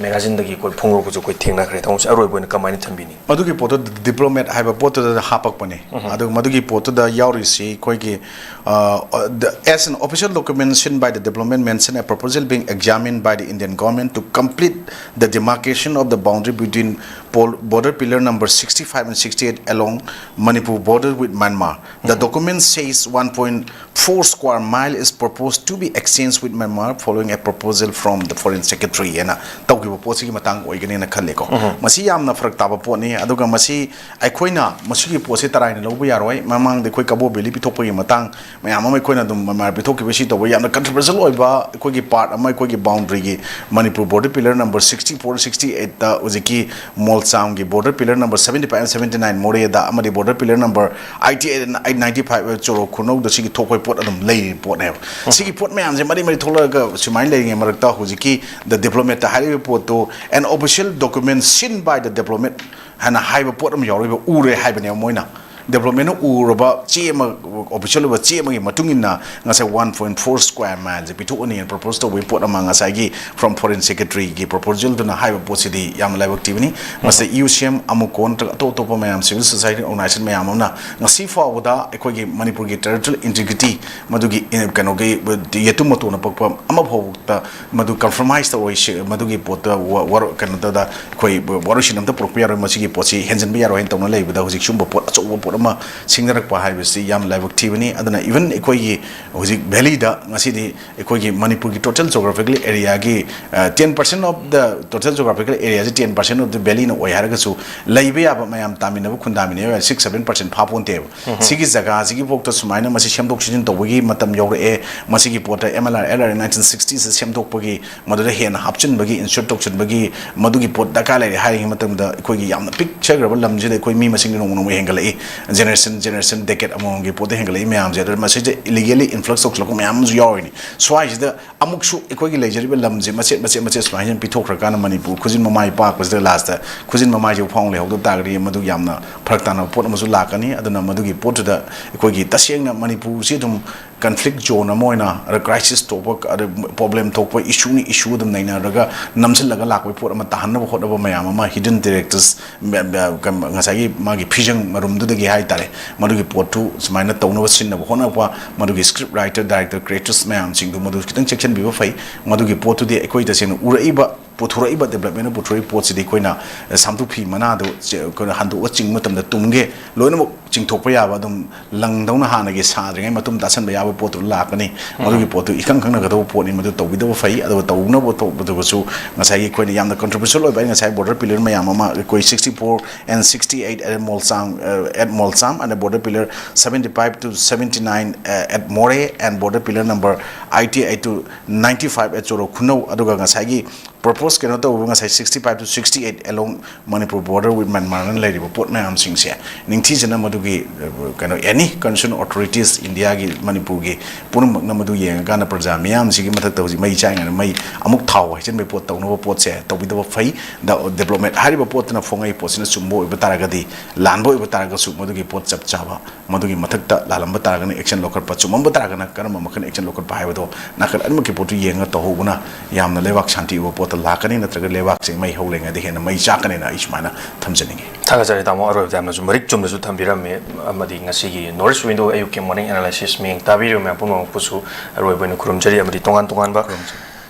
magazineꯗꯒꯤ ꯑꯩꯈꯣꯏ ꯐꯣꯡꯗꯣꯔꯛꯄꯁꯨ ꯑꯩꯈꯣꯏ ꯊꯦꯡꯅꯈ꯭ꯔꯦ꯫ ꯇꯥꯃꯣꯁꯦ, ꯑꯔꯣꯏꯕ ꯑꯣꯏꯅ ꯀꯃꯥꯏꯅ ꯊꯝꯕꯤꯅꯤ? ꯃꯗꯨꯒꯤ ꯄꯣꯠꯇꯨ Diplomat ꯍꯥꯏꯕ ꯄꯣꯠꯇꯨꯗ ꯍꯥꯞꯄꯛꯄꯅꯦ꯫ ꯎꯝ꯫ ꯑꯗꯨꯒ ꯃꯗꯨꯒꯤ ꯄꯣꯠꯇꯨꯗ ꯌꯥꯎꯔꯤꯁꯤ ꯑꯩꯈꯣꯏꯒꯤ, ꯑ, the, as an official document sent by the Development mention a proposal being examined by the Indian government to complete the demarcation of the boundary between pol-, border pillar number sixty-five and sixty-eight along Manipur border with Myanmar. The Mhm. document says one point four square mile is proposed to be exchanged with Myanmar following a proposal from the foreign secretary ꯍꯥꯏꯅ ꯇꯧꯈꯤꯕ ꯄꯣꯠꯁꯤꯒꯤ ꯃꯇꯥꯡ ꯑꯣꯏꯒꯅꯦꯅ ꯈꯜꯂꯦꯀꯣ꯫ ꯃꯁꯤ ꯌꯥꯝꯅ ꯐꯔꯛ ꯇꯥꯕ ꯄꯣꯠꯅꯤ꯫ ꯑꯗꯨꯒ ꯃꯁꯤ ꯑꯩꯈꯣꯏꯅ ꯃꯁꯤꯒꯤ ꯄꯣꯠꯁꯤ ꯇꯔꯥꯏꯅ ꯂꯧꯕ ꯌꯥꯔꯣꯏ꯫ ꯃꯃꯥꯡꯗ ꯑꯩꯈꯣꯏ ꯀꯕꯣ ꯚꯦꯂꯤ ꯄꯤꯊꯣꯛꯄꯒꯤ ꯃꯇꯥꯡ ꯃꯌꯥꯝ ꯑꯃ ꯑꯩꯈꯣꯏꯅ ꯑꯗꯨꯝ ꯃꯃꯥ ꯄꯤꯊꯣꯛꯈꯤꯕ, ꯁꯤ ꯇꯧꯕ ꯌꯥꯝꯅ ꯀꯟꯇ꯭ꯔꯣꯚꯔꯁꯤꯌꯦꯜ ꯑꯣꯏꯕ ꯑꯩꯈꯣꯏꯒꯤ ꯄꯥꯔꯠ ꯑꯃ, ꯑꯩꯈꯣꯏꯒꯤ ꯕꯥꯎꯟꯗ꯭ꯔꯤꯒꯤ Manipur border pillar number sixty four, sixty eight ꯍꯧꯖꯤꯛꯀꯤ ꯃꯣꯜꯆꯥꯝꯒꯤ border pillar number seventy five and seventy nine ꯃꯣꯔꯦꯗ ꯑꯃꯗꯤ border pillar number eighty eight and ninety five ꯆꯣꯔꯣꯛ ꯈꯨꯅꯧꯗ ꯁꯤꯒꯤ ꯊꯣꯛꯄꯒꯤ ꯄꯣꯠ ꯑꯗꯨꯝ ꯂꯩꯔꯤꯕ ꯄꯣꯠꯅꯦꯕ꯫ ꯁꯤꯒꯤ ꯄꯣꯠ ꯃꯌꯥꯝꯁꯦ ꯃꯔꯤ ꯃꯔꯤ ꯊꯣꯛꯂꯛꯑꯒ ꯁꯨꯃꯥꯏꯅ ꯂꯩꯔꯤꯉꯩ ꯃꯔꯛꯇ ꯍꯧꯖꯤꯛꯀꯤ ꯗ ꯗꯤꯄ꯭ꯂꯣꯃꯦꯠꯇ ꯍꯥꯏꯔꯤꯕ ꯄꯣꯠꯇꯨ, "An official document seen by the diplomat" ꯍꯥꯏꯅ ꯍꯥꯏꯕ ꯄꯣꯠ ꯑꯃ ꯌꯥꯎꯔꯤꯕ, ꯎꯔꯦ ꯍꯥꯏꯕꯅꯦꯕ ꯃꯣꯏꯅ꯫ ꯗꯤꯄ꯭ꯂꯣꯃꯦꯠꯅ ꯎꯔꯕ ꯆꯦ ꯑꯃ, ꯑꯣꯐꯤꯁꯤꯌꯦꯜ ꯑꯣꯏꯕ ꯆꯦ ꯑꯃꯒꯤ ꯃꯇꯨꯡ ꯏꯟꯅ ꯉꯁꯥꯏ one point four square mile ꯁꯦ ꯄꯤꯊꯣꯛꯑꯅꯤꯅ ꯄ꯭ꯔꯣꯄꯣꯁ ꯇꯧꯕꯒꯤ ꯄꯣꯠ ꯑꯃ ꯉꯁꯥꯏꯒꯤ from foreign secretary ꯒꯤ ꯄ꯭ꯔꯣꯄꯣꯖꯦꯜꯗꯨꯅ ꯍꯥꯏꯕ ꯄꯣꯠꯁꯤꯗꯤ ꯌꯥꯝꯅ ꯂꯥꯏꯕꯛ ꯊꯤꯕꯅꯤ꯫ ꯃꯁꯤꯗ ꯏ ꯌꯨ ꯁꯤ ꯑꯦꯝ ꯑꯃꯨꯛꯀꯣ ꯅꯠꯇ꯭ꯔꯒ ꯑꯇꯣꯞ ꯑꯇꯣꯞꯄ ꯃꯌꯥꯝ, ꯁꯤꯚꯤꯜ ꯁꯣꯁꯥꯏꯇꯤ ꯑꯣꯔꯒꯅꯥꯏꯖꯦꯁꯟ ꯃꯌꯥꯝ ꯑꯃꯅ ꯉꯁꯤ ꯐꯥꯎꯕꯗ ꯑꯩꯈꯣꯏꯒꯤ ꯃꯅꯤꯄꯨꯔꯒꯤ ꯇꯦꯔꯤꯇꯣꯔꯤꯌꯦꯜ ꯏꯟꯇꯤꯒ꯭ꯔꯤꯇꯤ, ꯃꯗꯨꯒꯤ, ꯑꯦ, ꯀꯩꯅꯣꯒꯤ, ꯌꯦꯇꯨꯝ ꯃꯇꯣꯟꯅ ꯄꯛꯄ ꯑꯃꯐꯥꯎꯕꯗ ꯃꯗꯨ ꯀꯟꯐꯔꯃꯥꯏꯁ ꯇꯧꯔꯣꯏ, ꯁꯤ-, ꯃꯗꯨꯒꯤ ꯄꯣꯠꯇ ꯋꯥ-, ꯋꯥꯔꯣ-, ꯀꯩꯅꯣ ꯇꯧꯗ ꯑꯩꯈꯣꯏ ꯋꯥꯔꯣꯏꯁꯤꯟ ꯑꯝꯇ ꯄꯨꯔꯛꯄ ꯌꯥꯔꯣꯏ, ꯃꯁꯤꯒꯤ ꯄꯣꯠꯁꯤ ꯍꯦꯟꯖꯤꯟꯕ ꯌꯥꯔꯣꯏ ꯍꯥꯏꯅ ꯇꯧꯅ ꯂꯩꯕꯗ ꯍꯧꯖꯤꯛ ꯁꯤꯒꯨꯝꯕ ꯄꯣꯠ ꯑꯆꯧꯕ ꯄꯣꯠ ꯑꯃ ꯁꯤꯡꯅꯔꯛꯄ ꯍꯥꯏꯕꯁꯤ ꯌꯥꯝꯅ ꯂꯥꯏꯕꯛ ꯊꯤꯕꯅꯤ꯫ ꯑꯗꯨꯅ ꯏꯚꯟ ꯑꯩꯈꯣꯏꯒꯤ ꯍꯧꯖꯤꯛ ꯚꯦꯂꯤꯗ ꯉꯁꯤꯗꯤ ꯑꯩꯈꯣꯏꯒꯤ ꯃꯅꯤꯄꯨꯔꯒꯤ ꯇꯣꯇꯦꯜ ꯖꯣꯒ꯭ꯔꯥꯐꯤꯀꯦꯜ ꯑꯦꯔꯤꯌꯥꯒꯤ, ꯑ, ten percent of the total geographical area ꯁꯤ ten percent of the valley ꯅ ꯑꯣꯏ ꯍꯥꯏꯔꯒꯁꯨ, ꯂꯩꯕ ꯌꯥꯕ ꯃꯌꯥꯝ ꯇꯥꯃꯤꯟꯅꯕ, ꯈꯨꯟꯗꯥꯃꯤꯟꯅꯕ ꯌꯥꯕ six seven percent ꯐꯥꯄꯣꯟꯇꯦꯕ꯫ ꯁꯤꯒꯤ ꯖꯒꯥꯁꯤꯒꯤ ꯐꯥꯎꯗ ꯁꯨꯃꯥꯏꯅ ꯃꯁꯤ ꯁꯦꯝꯗꯣꯛ ꯁꯦꯝꯖꯤꯟ ꯇꯧꯕꯒꯤ ꯃꯇꯝ ꯌꯧꯔꯛꯑꯦ꯫ ꯃꯁꯤꯒꯤ ꯄꯣꯠꯇ M L R, L R A nineteen sixty ꯁꯤ ꯁꯦꯝꯗꯣꯛꯄꯒꯤ, ꯃꯗꯨꯗ ꯍꯦꯟꯅ ꯍꯥꯞꯆꯤꯟꯕꯒꯤ, ꯏꯟꯁꯔꯠ ꯇꯧꯁꯤꯟꯕꯒꯤ, ꯃꯗꯨꯒꯤ ꯄꯣꯠ ꯗꯔꯀꯥꯔ ꯂꯩꯔꯦ ꯍꯥꯏꯔꯤꯉꯩ ꯃꯇꯝꯗ, ꯑꯩꯈꯣꯏꯒꯤ ꯌꯥꯝꯅ ꯄꯤꯛꯆꯈ꯭ꯔꯕ ꯂꯝꯁꯤꯗ ꯑꯩꯈꯣꯏ ꯃꯤ ꯃꯁꯤꯡ ꯅꯣꯡꯃ ꯅꯣꯡꯃ ꯍꯦꯟꯒꯠꯂꯛꯏ, ꯖꯦꯅꯦꯔꯦꯁꯟ ꯖꯦꯅꯦꯔꯦꯁꯟ, ꯗꯦꯀꯦꯠ ꯑꯃꯃꯝꯒꯤ ꯄꯣꯠꯇ ꯍꯦꯟꯒꯠꯂꯛꯏ ꯃꯌꯥꯝꯁꯦ, ꯑꯗꯨꯅ ꯃꯁꯤꯗ ꯏꯂꯤꯒꯦꯂꯤ ꯏꯟꯐ꯭ꯂꯛꯁ ꯇꯧꯁꯤꯜꯂꯛꯄ ꯃꯌꯥꯝ ꯑꯃꯁꯨ ꯌꯥꯎꯔꯤꯅꯤ꯫ ꯁ꯭ꯋꯥꯏꯁꯤꯗ ꯑꯃꯨꯛꯁꯨ ꯑꯩꯈꯣꯏꯒꯤ ꯂꯩꯖꯔꯤꯕ ꯂꯝꯁꯦ ꯃꯆꯦꯠ ꯃꯆꯦꯠ ꯃꯆꯦꯠ ꯁꯨꯃꯥꯏꯅ ꯄꯤꯊꯣꯛꯈ꯭ꯔꯀꯥꯟꯗ, ꯃꯅꯤꯄꯨꯔ ꯈꯨꯖꯤꯟ ꯃꯃꯥꯏ ꯄꯥꯛꯄꯁꯤꯗ ꯂꯥꯁꯇ ꯈꯨꯖꯤꯟ ꯃꯃꯥꯏꯁꯤꯕꯨ ꯐꯥꯎ ꯂꯩꯍꯧꯗ ꯇꯥꯔꯒꯗꯤ, ꯃꯗꯨ ꯌꯥꯝꯅ ꯐꯔꯛ ꯇꯥꯅꯕ ꯄꯣꯠ ꯑꯃꯁꯨ ꯂꯥꯛꯀꯅꯤ꯫ ꯑꯗꯨꯅ ꯃꯗꯨꯒꯤ ꯄꯣꯠꯇꯨꯗ ꯑꯩꯈꯣꯏꯒꯤ ꯇꯁꯦꯡꯅ ꯃꯅꯤꯄꯨꯔꯁꯤ ꯑꯗꯨꯝ ꯀꯟꯐ꯭ꯂꯤꯛ ꯖꯣꯟ ꯑꯃ ꯑꯣꯏꯅ, ꯑꯗ ꯀ꯭ꯔꯥꯏꯁꯤꯁ ꯊꯣꯛꯄ, ꯑꯗ ꯄ꯭ꯔꯣꯕ꯭ꯂꯦꯝ ꯊꯣꯛꯄ, ꯏꯁꯨꯅꯤ ꯏꯁꯨ ꯑꯗꯨꯝ ꯅꯩꯅꯔꯒ ꯅꯝꯁꯤꯜꯂꯒ ꯂꯥꯛꯄꯒꯤ ꯄꯣꯠ ꯑꯃ ꯇꯥꯍꯟꯅꯕ ꯍꯣꯠꯅꯕ ꯃꯌꯥꯝ ꯑꯃ, ꯍꯤꯗꯟ ꯗꯤꯔꯦꯛꯇꯔꯁ, ꯉꯁꯥꯏꯒꯤ ꯃꯥꯒꯤ ꯐꯤꯖꯪ ꯃꯔꯨꯝꯗꯨꯗꯒꯤ ꯍꯥꯏꯇꯥꯔꯦ, ꯃꯗꯨꯒꯤ ꯄꯣꯠꯇꯨ ꯁꯨꯃꯥꯏꯅ ꯇꯧꯅꯕ ꯁꯤꯟꯅꯕ ꯍꯣꯠꯅꯔꯛꯄ, ꯃꯗꯨꯒꯤ ꯁ꯭ꯀ꯭ꯔꯤꯞ ꯔꯥꯏꯇꯔ, ꯗꯥꯏꯔꯦꯛꯇꯔ, ꯀ꯭ꯔꯤꯌꯦꯇꯔꯁ ꯃꯌꯥꯝꯁꯤꯡꯗꯨ ꯃꯗꯨ ꯈꯤꯇꯪ ꯆꯦꯛꯁꯤꯟꯕꯤꯕ ꯐꯩ꯫ ꯃꯗꯨꯒꯤ ꯄꯣꯠꯇꯨꯗꯤ ꯑꯩꯈꯣꯏ ꯇꯁꯦꯡꯅ ꯎꯔꯛꯏꯕ ꯄꯨꯊꯣꯔꯛꯏꯕ, ꯗꯤꯕ꯭ꯂꯞꯃꯦꯟꯅ ꯄꯨꯊꯣꯔꯛꯏꯕ ꯄꯣꯠꯁꯤꯗꯤ ꯑꯩꯈꯣꯏꯅ, ꯑ, ꯁꯥꯝꯇꯨ ꯐꯤ ꯃꯅꯥꯗꯨ ꯆ-, ꯑꯩꯈꯣꯏꯅ ꯍꯟꯗꯣꯛꯑ ꯆꯤꯡꯕ ꯃꯇꯝꯗ ꯇꯨꯝꯒꯦ ꯂꯣꯏꯅꯃꯛ ꯆꯤꯡꯊꯣꯛꯄ ꯌꯥꯕ, ꯑꯗꯨꯝ ꯂꯪꯗꯧꯅ ꯍꯥꯟꯅꯒꯤ ꯁꯥꯗ꯭ꯔꯤꯉꯩ ꯃꯇꯨꯝ ꯇꯥꯁꯟꯕ ꯌꯥꯕ ꯄꯣꯠꯇꯨ ꯂꯥꯛꯀꯅꯤ꯫ ꯎꯝ꯫ ꯃꯗꯨꯒꯤ ꯄꯣꯠꯇꯨ ꯏꯈꯪ ꯈꯪꯅꯒꯗꯧꯕ ꯄꯣꯠꯅꯤ, ꯃꯗꯨ ꯇꯧꯕꯤꯗꯕ ꯐꯩ꯫ ꯑꯗꯨꯒ ꯇꯧꯅꯕ ꯊꯣꯛꯄꯗꯨꯒꯁꯨ ꯉꯁꯥꯏꯒꯤ ꯑꯩꯈꯣꯏꯅ ꯌꯥꯝꯅ controversial ꯑꯣꯏꯕ, ꯑꯩ ꯉꯁꯥꯏ border pillar ꯃꯌꯥꯝ ꯑꯃ, ꯑꯩꯈꯣꯏ sixty-four and sixty-eight at Molsang, uh, at Molsam, and border pillar seventy-five to seventy-nine, uh, at Moreh, and border pillar number eighty-eight to ninety-five at Choro Khunno, ꯑꯗꯨꯒ ꯉꯁꯥꯏꯒꯤ propose ꯀꯩꯅꯣ ꯇꯧꯕ, ꯉꯁꯥꯏ sixty-five to sixty-eight along Manipur border with Myanmar ꯅ ꯂꯩꯔꯤꯕ ꯄꯣꯠ ꯃꯌꯥꯝꯁꯤꯡꯁꯦ ꯅꯤꯡꯊꯤꯖꯅ ꯃꯗꯨꯒꯤ, ꯑ, ꯀꯩꯅꯣ, any concerned authorities, ꯏꯟꯗꯤꯌꯥꯒꯤ, ꯃꯅꯤꯄꯨꯔꯒꯤ ꯄꯨꯝꯅꯃꯛꯅ ꯃꯗꯨ ꯌꯦꯡꯉꯀꯥꯟꯗ ꯄ꯭ꯔꯖꯥ ꯃꯤꯌꯥꯝꯁꯤꯒꯤ ꯃꯊꯛꯇ ꯍꯧꯖꯤꯛ ꯃꯩ ꯆꯥꯏꯉꯩꯗ ꯃꯩ ꯑꯃꯨꯛ ꯊꯥꯎ ꯍꯩꯖꯤꯟꯕꯒꯤ ꯄꯣꯠ ꯇꯧꯅꯕ ꯄꯣꯠꯁꯦ ꯇꯧꯕꯤꯗꯕ ꯐꯩ꯫ ꯗ-, ꯗꯤꯕ꯭ꯂꯞꯃꯦꯟ ꯍꯥꯏꯔꯤꯕ ꯄꯣꯠꯇꯨꯅ ꯐꯣꯡꯉꯛꯏ ꯄꯣꯠꯁꯤꯅ ꯆꯨꯝꯕ ꯑꯣꯏꯕ ꯇꯥꯔꯒꯗꯤ, ꯂꯥꯟꯕ ꯑꯣꯏꯕ ꯇꯥꯔꯒꯁꯨ ꯃꯗꯨꯒꯤ ꯄꯣꯠ ꯆꯞ ꯆꯥꯕ, ꯃꯗꯨꯒꯤ ꯃꯊꯛꯇ ꯂꯥꯜꯂꯝꯕ ꯇꯥꯔꯒꯅ action ꯂꯧꯈꯠꯄ, ꯆꯨꯝꯃꯝꯕ ꯇꯥꯔꯒꯅ ꯀꯔꯝꯕ ꯃꯈꯜ action ꯂꯧꯈꯠꯄ ꯍꯥꯏꯕꯗꯣ ꯅꯥꯀꯜ ꯑꯅꯤꯃꯛꯀꯤ ꯄꯣꯠꯇꯨ ꯌꯦꯡꯉꯒ ꯇꯧꯍꯧꯕꯅ ꯌꯥꯝꯅ ꯂꯩꯕꯥꯛ ꯁꯥꯟꯇꯤ ꯑꯣꯏꯕ ꯄꯣꯠꯇ ꯂꯥꯛꯀꯅꯤ, ꯅꯠꯇ꯭ꯔꯒ ꯂꯩꯕꯥꯛꯁꯦ ꯃꯩ ꯍꯧꯔꯤꯉꯩꯗ ꯍꯦꯟꯅ ꯃꯩ ꯆꯥꯛꯀꯅꯤꯅ ꯑꯩ ꯁꯨꯃꯥꯏꯅ ꯊꯝꯖꯅꯤꯡꯉꯤ꯫ ꯊꯥꯒꯠꯆꯔꯤ ꯇꯥꯃꯣ, ꯑꯔꯣꯏꯕꯗ ꯌꯥꯝꯅꯁꯨ ꯃꯔꯤꯛ ꯆꯨꯝꯅꯁꯨ ꯊꯝꯕꯤꯔꯝꯃꯤ, ꯑꯃꯗꯤ ꯉꯁꯤꯒꯤ North East Window ꯑꯌꯨꯛꯀꯤ morning analysis ꯃꯤꯠꯌꯦꯡ ꯇꯥꯕꯤꯔꯤꯕ ꯃꯌꯥꯝ ꯄꯨꯝꯅꯃꯛꯄꯨꯁꯨ ꯑꯔꯣꯏꯕ ꯑꯣꯏꯅ ꯈꯨꯔꯨꯝꯖꯔꯤ, ꯑꯃꯗꯤ ꯇꯣꯉꯥꯟ ꯇꯣꯉꯥꯟꯕ ꯈꯨꯔꯨꯝꯖꯔꯤ꯫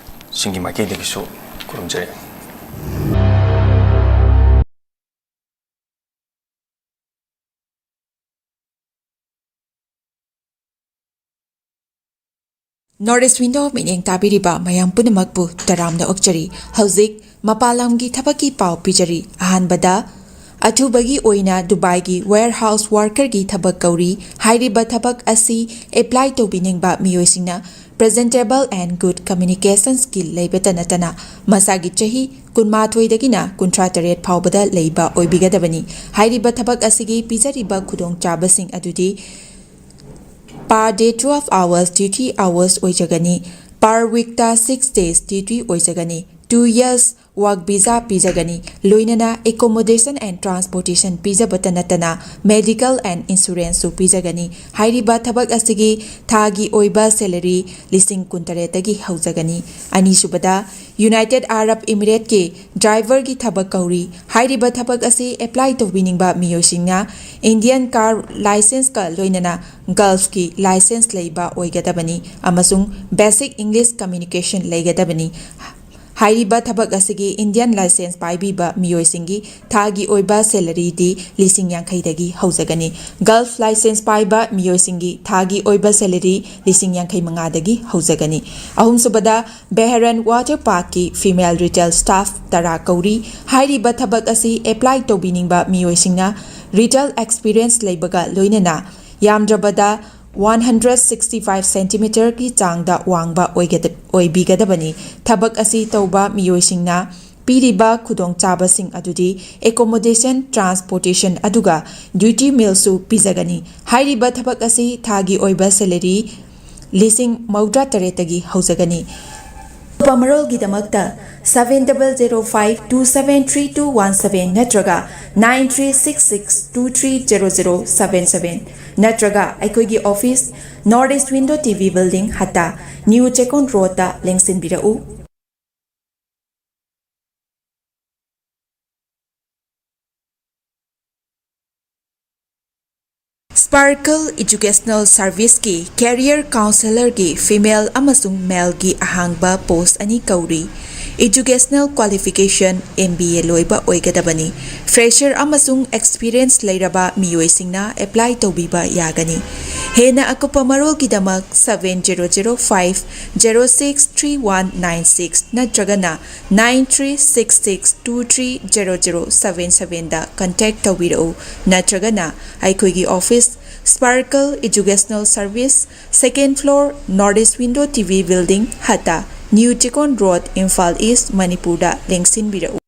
ꯁꯤꯡꯒꯤ ꯃꯥꯏꯀꯩꯗꯒꯤꯁꯨ ꯈꯨꯔꯨꯝꯖꯔꯤ꯫ North East Window ꯃꯤꯠꯌꯦꯡ ꯇꯥꯕꯤꯔꯤꯕ ꯃꯌꯥꯝ ꯄꯨꯝꯅꯃꯛꯄꯨ ꯇꯔꯥꯝꯅ ꯑꯣꯛꯆꯔꯤ꯫ ꯍꯧꯖꯤꯛ ꯃꯄꯥꯟ ꯂꯝꯒꯤ ꯊꯕꯛꯀꯤ ꯄꯥꯎ ꯄꯤꯖꯔꯤ꯫ ꯑꯍꯥꯟꯕꯗ, ꯑꯊꯨꯕꯒꯤ ꯑꯣꯏꯅ ꯗꯨꯕꯥꯏꯒꯤ warehouse workerꯒꯤ ꯊꯕꯛ ꯀꯧꯔꯤ꯫ ꯍꯥꯏꯔꯤꯕ ꯊꯕꯛ ꯑꯁꯤ apply ꯇꯧꯕꯤꯅꯤꯡꯕ ꯃꯤꯑꯣꯏꯁꯤꯡꯅ presentable and good communication skill ꯂꯩꯕꯇ ꯅꯠꯇꯅ ꯃꯁꯥꯒꯤ ꯆꯍꯤ ꯀꯨꯟꯃꯥꯊꯣꯏꯗꯒꯤꯅ ꯀꯨꯟꯊ꯭ꯔꯥ ꯇꯔꯦꯠ ꯐꯥꯎꯕꯗ ꯂꯩꯕ ꯑꯣꯏꯕꯤꯒꯗꯕꯅꯤ꯫ ꯍꯥꯏꯔꯤꯕ ꯊꯕꯛ ꯑꯁꯤꯒꯤ ꯄꯤꯖꯔꯤꯕ ꯈꯨꯗꯣꯡꯆꯥꯕꯁꯤꯡ ꯑꯗꯨꯗꯤ: per day twelve hours duty hours ꯑꯣꯏꯖꯒꯅꯤ꯫ Per weekꯇ six days duty ꯑꯣꯏꯖꯒꯅꯤ꯫ Two years work visa ꯄꯤꯖꯒꯅꯤ꯫ ꯂꯣꯏꯅꯅ accommodation and transportation ꯄꯤꯖꯕꯇ ꯅꯠꯇꯅ medical and insuranceꯁꯨ ꯄꯤꯖꯒꯅꯤ꯫ ꯍꯥꯏꯔꯤꯕ ꯊꯕꯛ ꯑꯁꯤꯒꯤ ꯊꯥꯒꯤ ꯑꯣꯏꯕ salary ꯂꯤꯁꯤꯡ ꯀꯨꯟꯇꯔꯦꯠꯇꯒꯤ ꯍꯧꯖꯒꯅꯤ꯫ ꯑꯅꯤꯁꯨꯕꯗ, United Arab Emirateꯀꯤ driverꯒꯤ ꯊꯕꯛ ꯀꯧꯔꯤ꯫ ꯍꯥꯏꯔꯤꯕ ꯊꯕꯛ ꯑꯁꯤ apply ꯇꯧꯕꯤꯅꯤꯡꯕ ꯃꯤꯑꯣꯏꯁꯤꯡꯅ Indian car licenceꯀ ꯂꯣꯏꯅꯅ Gulfꯀꯤ license ꯂꯩꯕ ꯑꯣꯏꯒꯗꯕꯅꯤ ꯑꯃꯁꯨꯡ basic English communication ꯂꯩꯒꯗꯕꯅꯤ꯫ ꯍꯥꯏꯔꯤꯕ ꯊꯕꯛ ꯑꯁꯤꯒꯤ ꯏꯟꯗꯤꯌꯟ ꯂꯥꯏꯁꯦꯟꯁ ꯄꯥꯏꯕꯤꯕ ꯃꯤꯑꯣꯏꯁꯤꯡꯒꯤ ꯊꯥꯒꯤ ꯑꯣꯏꯕ ꯁꯦꯂꯔꯤꯗꯤ ꯂꯤꯁꯤꯡ ꯌꯥꯡꯈꯩꯗꯒꯤ ꯍꯧꯖꯒꯅꯤ꯫ ꯒꯜꯐ ꯂꯥꯏꯁꯦꯟꯁ ꯄꯥꯏꯕ ꯃꯤꯑꯣꯏꯁꯤꯡꯒꯤ ꯊꯥꯒꯤ ꯑꯣꯏꯕ ꯁꯦꯂꯔꯤ ꯂꯤꯁꯤꯡ ꯌꯥꯡꯈꯩ ꯃꯉꯥꯗꯒꯤ ꯍꯧꯖꯒꯅꯤ꯫ ꯑꯍꯨꯝꯁꯨꯕꯗ, ꯕꯦꯍꯔꯟ ꯋꯥꯇꯔ ꯄꯥꯔꯛꯀꯤ ꯐꯤꯃꯦꯜ ꯔꯤꯇꯦꯜ ꯁ꯭ꯇꯥꯐ ꯇꯔꯥ ꯀꯧꯔꯤ꯫ ꯍꯥꯏꯔꯤꯕ ꯊꯕꯛ ꯑꯁꯤ ꯑꯦꯄ꯭ꯂꯥꯏ ꯇꯧꯕꯤꯅꯤꯡꯕ ꯃꯤꯑꯣꯏꯁꯤꯡꯅ ꯔꯤꯇꯦꯜ ꯑꯦꯛꯁꯄꯤꯔꯤꯌꯦꯟꯁ ꯂꯩꯕꯒ ꯂꯣꯏꯅꯅ ꯌꯥꯝꯗ꯭ꯔꯕꯗ ꯋꯥꯟ ꯍꯟꯗ꯭ꯔꯦꯠ ꯁꯤꯛꯁꯇꯤ ꯐꯥꯏꯚ ꯁꯦꯟꯇꯤꯃꯤꯇꯔꯒꯤ ꯆꯥꯡꯗ ꯋꯥꯡꯕ ꯑꯣꯏꯒꯗ-, ꯑꯣꯏꯕꯤꯒꯗꯕꯅꯤ꯫ ꯊꯕꯛ ꯑꯁꯤ ꯇꯧꯕ ꯃꯤꯑꯣꯏꯁꯤꯡꯅ ꯄꯤꯔꯤꯕ ꯈꯨꯗꯣꯡꯆꯥꯕꯁꯤꯡ ꯑꯗꯨꯗꯤ ꯑꯦꯀꯣꯃꯣꯗꯦꯁꯟ, ꯇ꯭ꯔꯥꯟꯁꯄꯣꯔꯇꯦꯁꯟ ꯑꯗꯨꯒ ꯗ꯭ꯌꯨꯇꯤ ꯃꯤꯜꯁꯨ ꯄꯤꯖꯒꯅꯤ꯫ ꯍꯥꯏꯔꯤꯕ ꯊꯕꯛ ꯑꯁꯤ ꯊꯥꯒꯤ ꯑꯣꯏꯕ ꯁꯦꯂꯔꯤ ꯂꯤꯁꯤꯡ ꯃꯧꯗ꯭ꯔꯥ ꯇꯔꯦꯠꯇꯒꯤ ꯍꯧꯖꯒꯅꯤ꯫ ꯑꯀꯨꯞꯄ ꯃꯔꯣꯜꯒꯤꯗꯃꯛꯇ seven double zero five two seven three two one seven ꯅꯠꯇ꯭ꯔꯒ nine three six six two three zero zero seven seven ꯅꯠꯇ꯭ꯔꯒ ꯑꯩꯈꯣꯏꯒꯤ office, North East Window T V Building, ꯍꯠꯇꯥ, ꯅ꯭ꯌꯨ ꯆꯦꯀꯣꯟ ꯔꯣꯗꯇ ꯂꯦꯡꯁꯤꯟꯕꯤꯔꯛꯎ꯫ Sparkle Educational Serviceꯀꯤ Career Counselorꯒꯤ female ꯑꯃꯁꯨꯡ maleꯒꯤ ꯑꯍꯥꯡꯕ post ꯑꯅꯤ ꯀꯧꯔꯤ꯫ Educational qualification M B A ꯂꯣꯏꯕ ꯑꯣꯏꯒꯗꯕꯅꯤ꯫ Fresher ꯑꯃꯁꯨꯡ experience ꯂꯩꯔꯕ ꯃꯤꯑꯣꯏꯁꯤꯡꯅ apply ꯇꯧꯕꯤꯕ ꯌꯥꯒꯅꯤ꯫ ꯍꯦꯟꯅ ꯑꯀꯨꯞꯄ ꯃꯔꯣꯜꯒꯤꯗꯃꯛ seven zero zero five zero six three one nine six ꯅꯠꯇ꯭ꯔꯒꯅ nine three six six two three zero zero seven sevenꯗ contact ꯇꯧꯕꯤꯔꯛꯎ, ꯅꯠꯇ꯭ꯔꯒꯅ ꯑꯩꯈꯣꯏꯒꯤ office, Sparkle Educational Service, second floor, North East Window T V Building, ꯍꯠꯇꯥ, new Checkon road, Imphal east, ꯃꯅꯤꯄꯨꯔꯗ ꯂꯦꯡꯁꯤꯟꯕꯤꯔꯛꯎ꯫